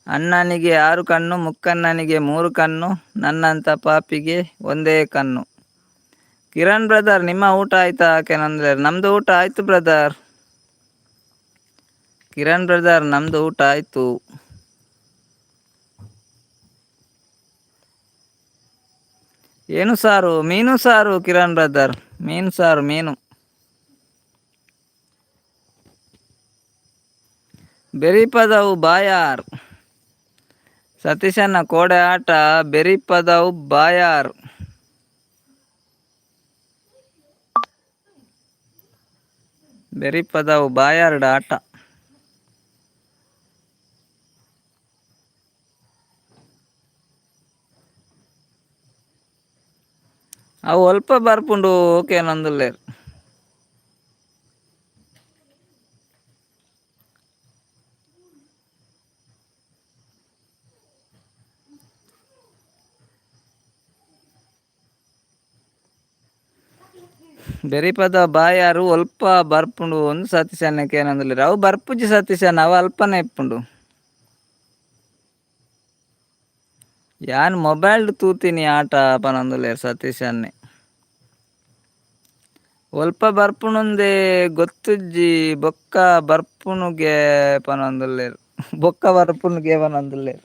ಅಣ್ಣನಿಗೆ ಆರು ಕಣ್ಣು, ಮುಕ್ಕಣ್ಣನಿಗೆ ಮೂರು ಕಣ್ಣು, ನನ್ನಂತ ಪಾಪಿಗೆ ಒಂದೇ ಕಣ್ಣು. ಕಿರಣ್ ಬ್ರದರ್ ನಿಮ್ಮ ಊಟ ಆಯ್ತಾ ಕೇನಂದ್ರೆ, ನಮ್ದು ಊಟ ಆಯ್ತು ಬ್ರದರ್. ಕಿರಣ್ ಬ್ರದರ್ ನಮ್ದು ಊಟ ಆಯ್ತು. ಏನು ಸಾರು? ಮೀನು ಸಾರು ಕಿರಣ್ ಬ್ರದರ್, ಮೀನು ಸಾರು, ಮೀನು. ಬೆರಿಪದವು ಬಾಯಾರ್. ಸತೀಶಣ್ಣ ಕೋಡೆ ಆಟ ಬೆರಿಪದವು ಬಾಯಾರ್. ಬೆರಿಪದವು ಬಾಯಾರ್ಡ್ ಆಟ. ಅವು ಅಲ್ಪ ಬರ್ಪುಂಡು ಓಕೆ ನಂದುಲ್ಲೇರು. ಬೆರಿಪದ ಬಾಯಾರು ಒಲ್ಪ ಬರ್ಪುಂಡು ಒಂದು ಸತೀಶಣ್ಣಕ್ಕೆ ಏನಂದುಲ್ಲೇರು. ಅವು ಬರ್ಪುಜಿ ಸತೀಶಣ್ಣ, ಅವು ಅಲ್ಪನೆ ಇಪ್ಪುಂಡು. ಯಾನ್ ಮೊಬೈಲ್ ತೂತಿನಿ ಆಟ ಪನೊಂದುಲ್ಲೆರ್ ಸತೀಶ್ ಅಣ್ಣೆ. ಒಲ್ಪ ಬರ್ಪುನುಂದೇ ಗೊತ್ತುಜ್ಜಿ ಬೊಕ್ಕ ಬರ್ಪುನುಗೆ ಪನೊಂದುಲ್ಲೆರ್ ಬೊಕ್ಕ ಬರ್ಪುನುಗೆ ಪನೊಂದುಲ್ಲೆರ್.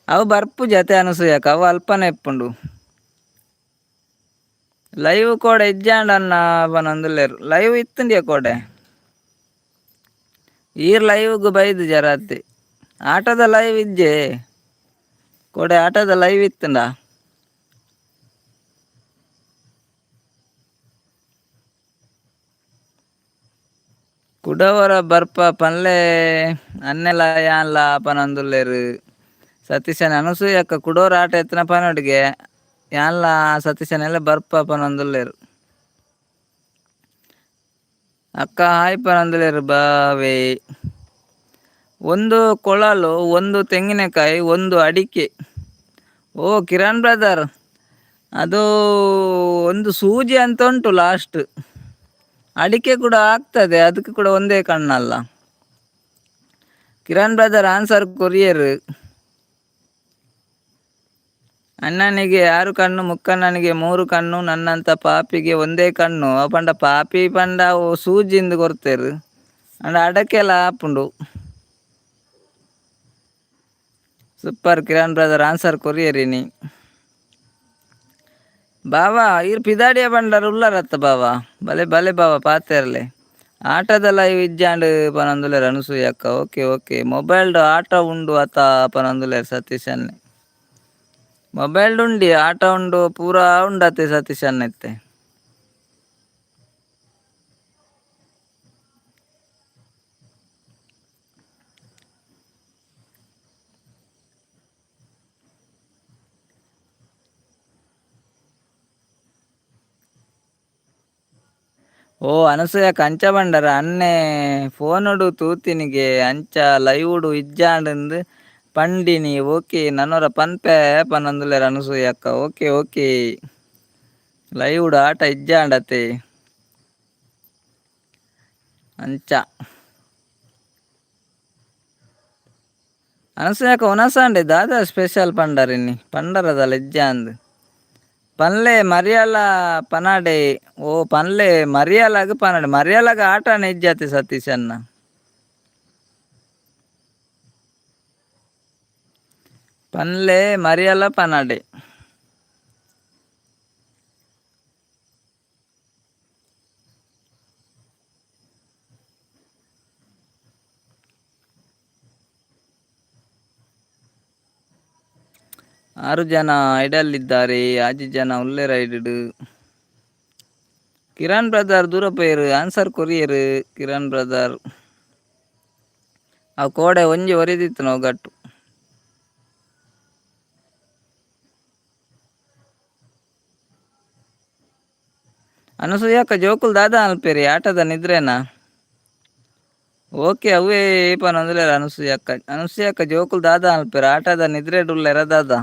ಅವು ಬರ್ಪುಜಿ ಅತೆ ಅನಸೂಯಕ್ಕ, ಅವು ಅಲ್ಪನೆ ಇಪ್ಪುಂಡು. ಲೈವ್ ಕೋಡೆ ಇಜ್ಜಾಂಡ ಅಣ್ಣ ಪನೊಂದುಲ್ಲೆರ್. ಲೈವ್ ಇತ್ತುಂಡಿಯ ಕೋಡೆ. ಈರ್ ಲೈವ್ಗ್ ಬೈದು ಜರಾತಿ. ಆಟದ ಲೈವ್ ಇಜ್ಜೆ. ಕೋಡೆ ಆಟದ ಲೈವ್ ಇತ್ತುಂಡ. ಕುಡವರ ಬರ್ಪ ಪನ್ಲೆ ಅನ್ನೆಲ ಯಾನ್ಲ ಪನೊಂದುಲ್ಲೆರ್. ಸತೀಶನ ಅನಸೂಯಕ್ಕ ಕುಡೋರ ಆಟ ಎತ್ತನ ಪನೊಡಿಗೆ ಯಾನ್ಲ ಸತೀಶನೆಲ್ಲ ಬರ್ಪ ಪನೊಂದುಲ್ಲೆರ್. ಅಕ್ಕ ಹಾಯ್ ಪನೊಂದುಲ್ಲೆರ್ ಬಾವೆ. ಒಂದು ಕೊಳಲು, ಒಂದು ತೆಂಗಿನಕಾಯಿ, ಒಂದು ಅಡಿಕೆ. ಓ ಕಿರಣ್ ಬ್ರದರ್, ಅದು ಒಂದು ಸೂಜಿ ಅಂತ ಉಂಟು ಲಾಸ್ಟ್. ಅಡಿಕೆ ಕೂಡ ಆಗ್ತದೆ, ಅದಕ್ಕೆ ಕೂಡ ಒಂದೇ ಕಣ್ಣಲ್ಲ. ಕಿರಣ್ ಬ್ರದರ್ ಆನ್ಸರ್ ಕೊರಿಯರ್. ಅಣ್ಣನಿಗೆ ಆರು ಕಣ್ಣು, ಮುಕ್ಕಣ್ಣನಿಗೆ ಮೂರು ಕಣ್ಣು, ನನ್ನಂತ ಪಾಪಿಗೆ ಒಂದೇ ಕಣ್ಣು. ಪಂಡ ಪಾಪಿ ಪಂಡ ಅವು ಸೂಜಿಂದು ಕೊರ್ತೇರು. ಅಂಡ ಅಡಕೆಲ ಆಪುಂಡು. Super Kiran brother answer courier ಇನಿ. ಬಾವಾ ಈರ್ ಪಿದಾಡಿಯ ಬಂಡರ್ ಉಲ್ಲರತ್ತ ಬಾವಾ. ಬಲೆ ಬಲೆ ಬಾವಾ ಪಾತೆರ್ಲೆ. ಆಟದ ಲೈವ್ ಇಜ್ಜಾಂಡ್ ಪನೊಂದುಲ್ಲೆರ್ ಅನಸೂಯಕ್ಕ. ಓಕೆ ಓಕೆ ಮೊಬೈಲ್ಡ್ ಆಟ ಉಂಡು ಅತ ಪನೊಂದುಲ್ಲೆರ್ ಸತೀಶ್ ಅಣ್ಣೆ. ಮೊಬೈಲ್ಡ್ ಉಂಡಿ ಆಟ ಉಂಡು ಪೂರಾ ಉಂಡತೆ ಸತೀಶ್ ಅಣ್ಣೆ ಇತ್ತೆ. ಓ ಅನಸೂಯ ಕಂಚ ಬಂಡರ ಅಣ್ಣೆ ಫೋನುಡು ತೂತಿನಿಗೆ ಅಂಚ ಲೈವುಡು ಇಜ್ಜಾಂಡುಂದು ಪಂಡಿನಿ. ಓಕೆ ನನೊರ ಪನ್ಪೆ ಪನೊಂದುಲ್ಲೆರ್ ಅನಸೂಯಕ್ಕ. ಓಕೆ ಓಕೆ ಲೈವುಡು ಆಟ ಇಜ್ಜಾಂಡತೆ ಅಂಚ. ಅನಸೂಯಕ್ಕ ಉನಸಾಂಡೆ ದಾದಾ ಸ್ಪೆಷಲ್ ಪಂಡರಿನಿ ಪಂಡರದಲ್ಲ ಇಜ್ಜಾಂದು. ಪನ್ಲೆ ಮರಿಯಾಲ ಪನಾಡೆ. ಓ ಪನ್ಲೆ ಮರಿಯಾಲಾಗ ಪನಾಡೆ. ಮರಿಯಾಲಾಗ ಆಟನೇ ಇಜ್ಜಾತೆ ಸತೀಶ್ ಅಣ್ಣ. ಪನ್ಲೆ ಮರಿಯಾಲ ಪನಾಡೆ. ಆರು ಜನ ಐಡಲ್ ಇದ್ದಾರೆ, ಆಜಿ ಜನ ಉಲ್ಲೆರ್ ಐಡ್. ಕಿರಣ್ ಬ್ರದರ್ ದೂರ ಪೋಯೆರ್, ಆನ್ಸರ್ ಕೊರಿಯೆರ್ ಕಿರಣ್ ಬ್ರದರ್. ಅವು ಕೋಡೆ ಒಂಜಿ ಒರಿದಿತ್ತು ಒಗಟ್ಟು. ಅನಸೂಯಕ್ಕ ಜೋಕುಲ್ ದಾದಾ ಅನ್ಪೇರಿ ಆಟದ ನಿದ್ರೆನಾ? ಓಕೆ ಅವೇ ಪನೊಂದುಲ್ಲೆರ್ ಅನಸೂಯಕ್ಕ. ಅನಸೂಯಕ್ಕ ಜೋಕುಲ್ ದಾದಾ ಅನ್ಪೇರ್ ಆಟದ ನಿದ್ರೆಡ್ ಉಲ್ಲೆರ ದಾದಾ?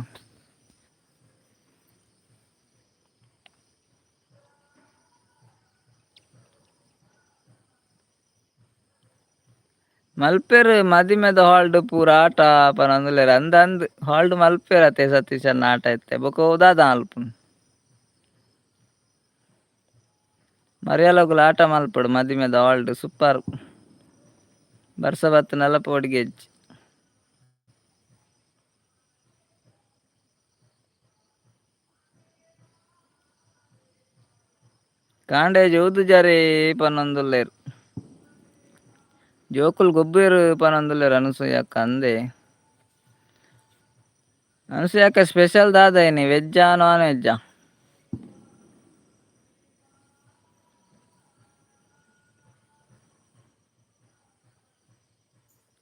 ಮಲ್ಪೆರ್ ಮದಿಮೆದ ಹಾಲ್ಡ್ ಪೂರ ಆಟ ಪನೊಂದುಲ್ಲೆರ್. ಅಂದ್ ಅಂದ್ ಹಾಲ್ಡ್ ಮಲ್ಪೆರ್ ಅತೆ ಸತೀಶ್ ಅಣ್ಣ ಆಟ ಇತ್ತೆ ಬೊಕ ದಾದ ಮಲ್ಪುನು. ಮರಿಯಾಲಗುಲ ಆಟ ಮಲ್ಪೊಡು ಮದಿಮೆದ ಹಾಲ್ಡ್ ಸೂಪರ್. ಬರ್ಸ ಬತ್ತುಂಡಲ ಪೋಡಿಗೆ ಇಜ್ಜಿ. ಕಾಂಡೆ ಜೋತುಜಾರಿ ಪನೊಂದುಲ್ಲೆರ್. ಜೋಕುಲು ಗೊಬ್ಬೆರ್ ಪನೊಂದುಲ್ಲೆರ್ ಅನಸೂಯಕ್ಕ ಅಂದೆ. ಅನಸೂಯಕ್ಕ ಸ್ಪೆಷಲ್ ದಾದ ಇನಿ ವೆಜ್ಜಾ ನಾನ್ ವೆಜ್ಜಾ?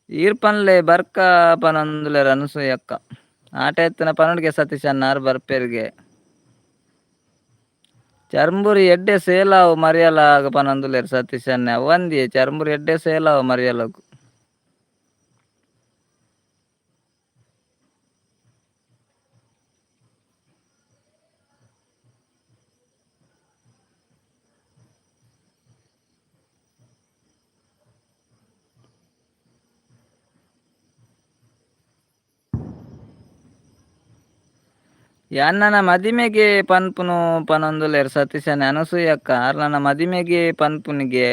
ಈರ್ ಪನ್ಲೆ ಬರ್ಕ ಪನೊಂದುಲ್ಲೆರ್ ಅನಸೂಯಕ್ಕ. ಆಟ ಎತ್ತುನ ಪನೊಡಿಗೆ ಸತೀಶ್ ಅಣ್ಣ ಆರ್ ಬರ್ಪೆರ್ಗೆ. ಚರ್ಂಬುರಿ ಎಡ್ಡೆ ಸೇಲಾವು ಮರಿಯಲಾಗ್ ಪನೊಂದುಲ್ಲೆರ್ ಸತೀಶ್ ಅಣ್ಣೆ. ಅವ್ವಂದಿಯೇ ಚರ್ಂಬುರಿ ಎಡ್ಡೆ ಸೇಲಾವು ಮರಿಯಲಗ್. ಯಾನ್ ಮದಿಮೆಗೆ ಪನ್ಪುನು ಪನೊಂದುಲ್ಲೆರ್ ಸತೀಶಣ್ಣೆ ಅನಸೂಯಕ್ಕ ಆರ್ನ ಮದಿಮೆಗೆ ಪನ್ಪುನಿಗೆ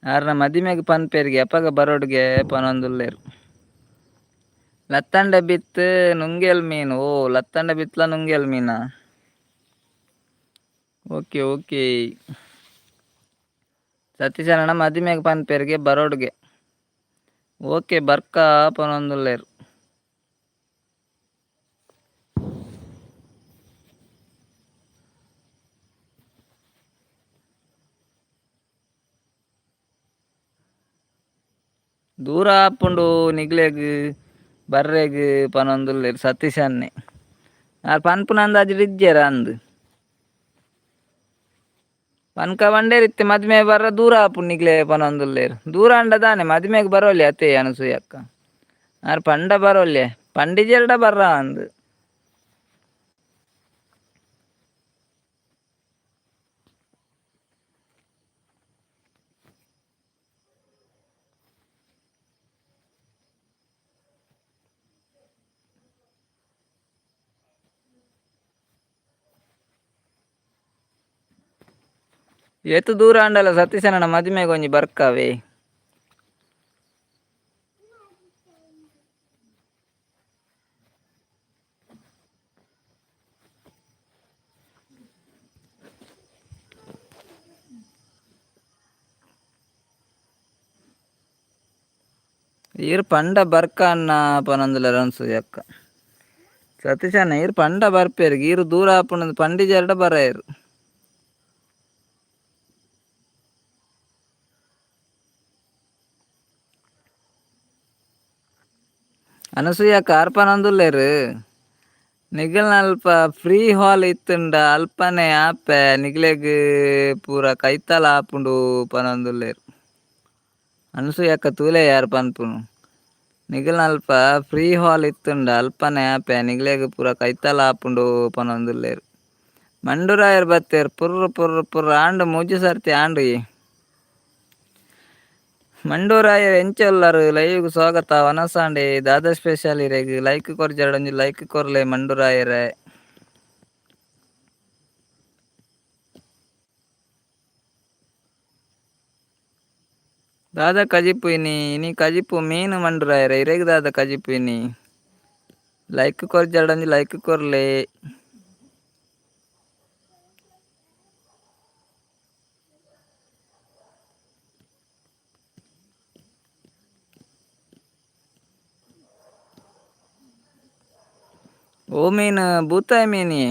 ಆರ್ನ ಮದಿಮೆಗ್ ಪನ್ಪೆರ್ಗೆ ಅಪಗ ಬರೋಡ್ಗೆ ಪನೊಂದುಲ್ಲೆರ್. ಲತ್ತಂಡೆ ಬಿತ್ತ್ ನುಂಗೆಲ್ ಮೀನ್ ಓ ಲತ್ತಂಡೆ ಬಿತ್ತ್ಲ ನುಂಗೆಲ್ ಮೀನಾ? ಓಕೆ ಓಕೆ ಸತೀಶಣ್ಣನ ಮದಿಮೆಗ್ ಪನ್ಪೆರ್ಗೆ ಬರೋಡ್ಗೆ. ಓಕೆ ಬರ್ಕ ಪನೊಂದುಲ್ಲೆರ್. ದೂರ ಆಪುಂಡು ನಿಗ್ಲೆಗ್ ಬರ್ರೆಗ್ ಪನೊಂದುಲ್ಲೆರ್ ಸತೀಶಣ್ಣೆ. ಆರ್ ಪನ್ಪುನ ಅಂದಾಜಿಡ್ ಇಜ್ಜೆರ್ ಅಂದ್. ಪನ್ಕ ಪಂಡೆರ್ ಇತ್ತೆ ಮದಿಮೆ ಬರ್ರ ದೂರ ಆಪುಂಡು ನಿಗ್ಲೆ ಪನೊಂದುಲ್ಲೆರ್. ದೂರ ಆಂಡ ದಾನೆ ಮದಿಮೆಗ್ ಬರೋಲಿ ಅತೇ ಅನಸೂಯಕ್ಕ. ಆರ್ ಪಂಡ ಬರೋಲ್ಯೆ ಪಂಡಿಜೆರ್ಡ ಬರ್ರ ಅಂದ್. ಏತ್ ದೂರ ಆಂಡಲ ಸತೀಶಣ್ಣನ ಮದಿಮೆಗ್ ಒಂಜಿ ಬರ್ಕವೇ. ಈರ್ ಪಂಡ ಬರ್ಕ ಅಣ್ಣ ಪನೊಂದುಲ್ಲೆರ್ ಅನ್ಸೂಯಕ್ಕ. ಸತೀಶಣ್ಣ ಈರ್ ಪಂಡ ಬರ್ಪೆರ್ ಈರ್ ದೂರ ಆಪುಂಡು ಪಂಡಿಜೆರ್ಡ ಬರಯೆರ್. ಅನಸೂಯಕ್ಕ ಆರ್ ಪನೊಂದುಲ್ಲೆರ್. ನಿಗಲ್ನಲ್ಪ ಫ್ರೀ ಹಾಲ್ ಇತ್ತ್ಂಡ ಅಲ್ಪನೆ ಆಪೆ ನಿಗ್ಲೆಗ್ ಪೂರ ಕೈತಲ್ ಆಪುಂಡು ಪನೊಂದುಲ್ಲೆರ್. ಅನಸೂಯಕ್ಕ ತೂಲೆ ಯಾರ್ ಪನ್ಪುನು. ನಿಗಲ್ನಲ್ಪ ಫ್ರೀ ಹಾಲ್ ಇತ್ತ್ಂಡ ಅಲ್ಪನೆ ಆಪೆ ನಿಗ್ಲೆಗ್ ಪೂರ ಕೈತಲ್ ಆಪುಂಡು ಪನೊಂದುಲ್ಲೆರ್. ಮಂಡುರಾಯೆರ್ ಬತ್ತೆರ್ ಪುರ್ರ್ ಪುರ್ರ್ ಪುರ್ರ್ ಆಂಡ್ ಮೂಜಿ ಸರ್ತಿ ಆಂಡ್. ಮಂಡೂರಾಯೆರ್ ಎಂಚ ಉಲ್ಲರ್ ಲೈವ್ಗ್ ಸ್ವಾಗತ ವನಸಾಂಡೆ ದಾದ ಸ್ಪೆಷಲ್ ಇರೆಗ್ ಲೈಕ್ ಕೊರ್ಜರ್ಡ ಒಂಜಿ ಲೈಕ್ ಕೊರ್ಲೆ ಮಂಡೂರಾಯೆರೆ. ದಾದ ಕಜಿಪು ಇನಿ ಇನಿ ಕಜಿಪು ಮೀನು ಮಂಡೂರಾಯೆರೆ ಇರೆಗ್ ದಾದ ಕಜಿಪು ಇನಿ ಲೈಕ್ ಕೊರ್ಜರ್ಡ ಒಂಜಿ ಲೈಕ್ ಕೊರ್ಲೆ. ಓ ಮೀನ್ ಬೂತಾಯಿ ಮೀನಿ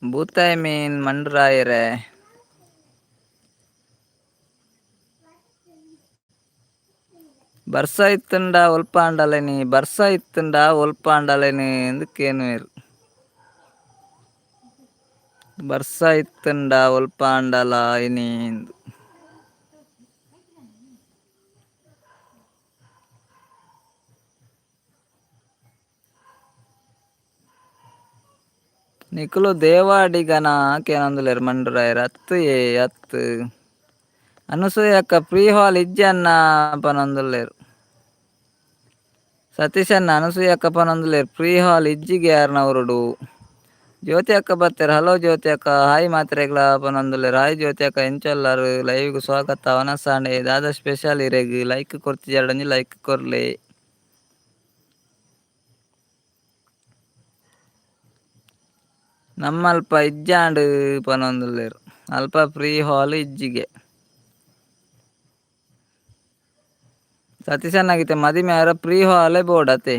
ಬೂತಾಯಿ ಮೀನ್ ಮಂಡುರಾಯೆರೆ. ಬರ್ಸ ಇತ್ತ್ಂಡ ಒಲ್ಪ ಆಂಡಲೇನಿ ಬರ್ಸ ಇತ್ತ್ಂಡ ಒಲ್ಪ ಆಂಡಲೇನಿ ಇಂದ್ ಕೇನುವೆರ್. ಬರ್ಸ ಇತ್ತ್ಂಡ ಒಲ್ಪ ಆಂಡಲ ಇನಿ ಇಂದ್. ನಿಕುಲು ದೇವಾಡಿಗನ ಕೇನೊಂದುಲ್ಲೆರ್ ಮಂಡುರಾಯೆರ್ ಅತ್ತ್ ಯೇ ಅತ್ತ್. ಅನಸೂಯಕ್ಕ ಫ್ರೀ ಹಾಲ್ ಇಜ್ಜಿ ಅಣ್ಣ ಪನೊಂದುಲ್ಲೆರ್. ಸತೀಶ್ ಅಣ್ಣ ಅನಸೂಯಕ್ಕ ಪನೊಂದುಲ್ಲೆರ್ ಫ್ರೀ ಹಾಲ್ ಇಜ್ಜಿಗೆ ಯಾರ್ನ ಊರುಡು. ಜ್ಯೋತಿ ಅಕ್ಕ ಬತ್ತೆರ್ ಹಲೋ ಜ್ಯೋತಿ ಅಕ್ಕ ಹಾಯ್ ಮಾತ್ರೆಗ್ಲಾ ಪನೊಂದುಲ್ಲೆರ್. ಹಾಯ್ ಜ್ಯೋತಿ ಅಕ್ಕ ಎಂಚ ಉಲ್ಲರ್ ಲೈವ್ಗ್ ಸ್ವಾಗತ ವನಸಾಂಡೆ ದಾದ ಸ್ಪೆಷಲ್ ಇರೆಗ್ ಲೈಕ್ ಕೊರ್ತಿಜರ್ಡ ಒಂಜಿ ಲೈಕ್ ಕೊರ್ಲೆ. ನಮ್ಮಲ್ಪ ಇಜ್ಜಾಂಡ್ ಪನೊಂದುಲ್ಲೆರ್ ಅಲ್ಪ ಫ್ರೀ ಹಾಲ್ ಇಜ್ಜಿಗೆ. ಸತೀಶಣ್ಣಗ್ ಇತ್ತೆ ಮದಿಮೆ ಆಯೆರೆ ಫ್ರೀ ಹಾಲೇ ಬೋಡತೆ.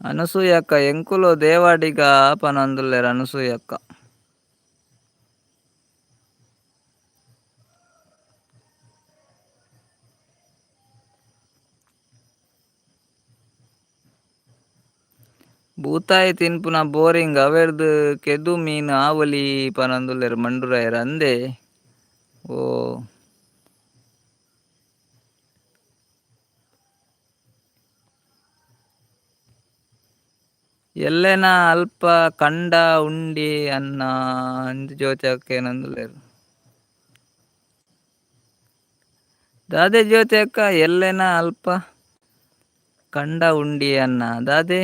ಅನಸೂಯಕ್ಕ ಎಂಕುಲು ದೇವಾಡಿಗ ಪನೊಂದುಲ್ಲೆರ್ ಅನಸೂಯಕ್ಕ. ಬೂತಾಯಿ ತಿನ್ಪುನ ಬೋರಿಂಗ್ ಅವೆರ್ದ್ ಕೆದು ಮೀನ್ ಆವೊಲಿ ಪನೊಂದುಲ್ಲೆರ್ ಮಂಡುರಾಯೆರ್ ಅಂದೆ ಓ. ಎಲ್ಲೆನ ಅಲ್ಪ ಕಂಡ ಉಂಡಿ ಅನ್ನ ಅಂದ್ ಜ್ಯೋತಿ ಅಕ್ಕ ಏನಂದುಲ್ಲೆರ್. ದಾದೆ ಜ್ಯೋತಿ ಅಕ್ಕ ಎಲ್ಲೆನ ಅಲ್ಪ ಕಂಡ ಉಂಡಿ ಅನ್ನ ದಾದೆ.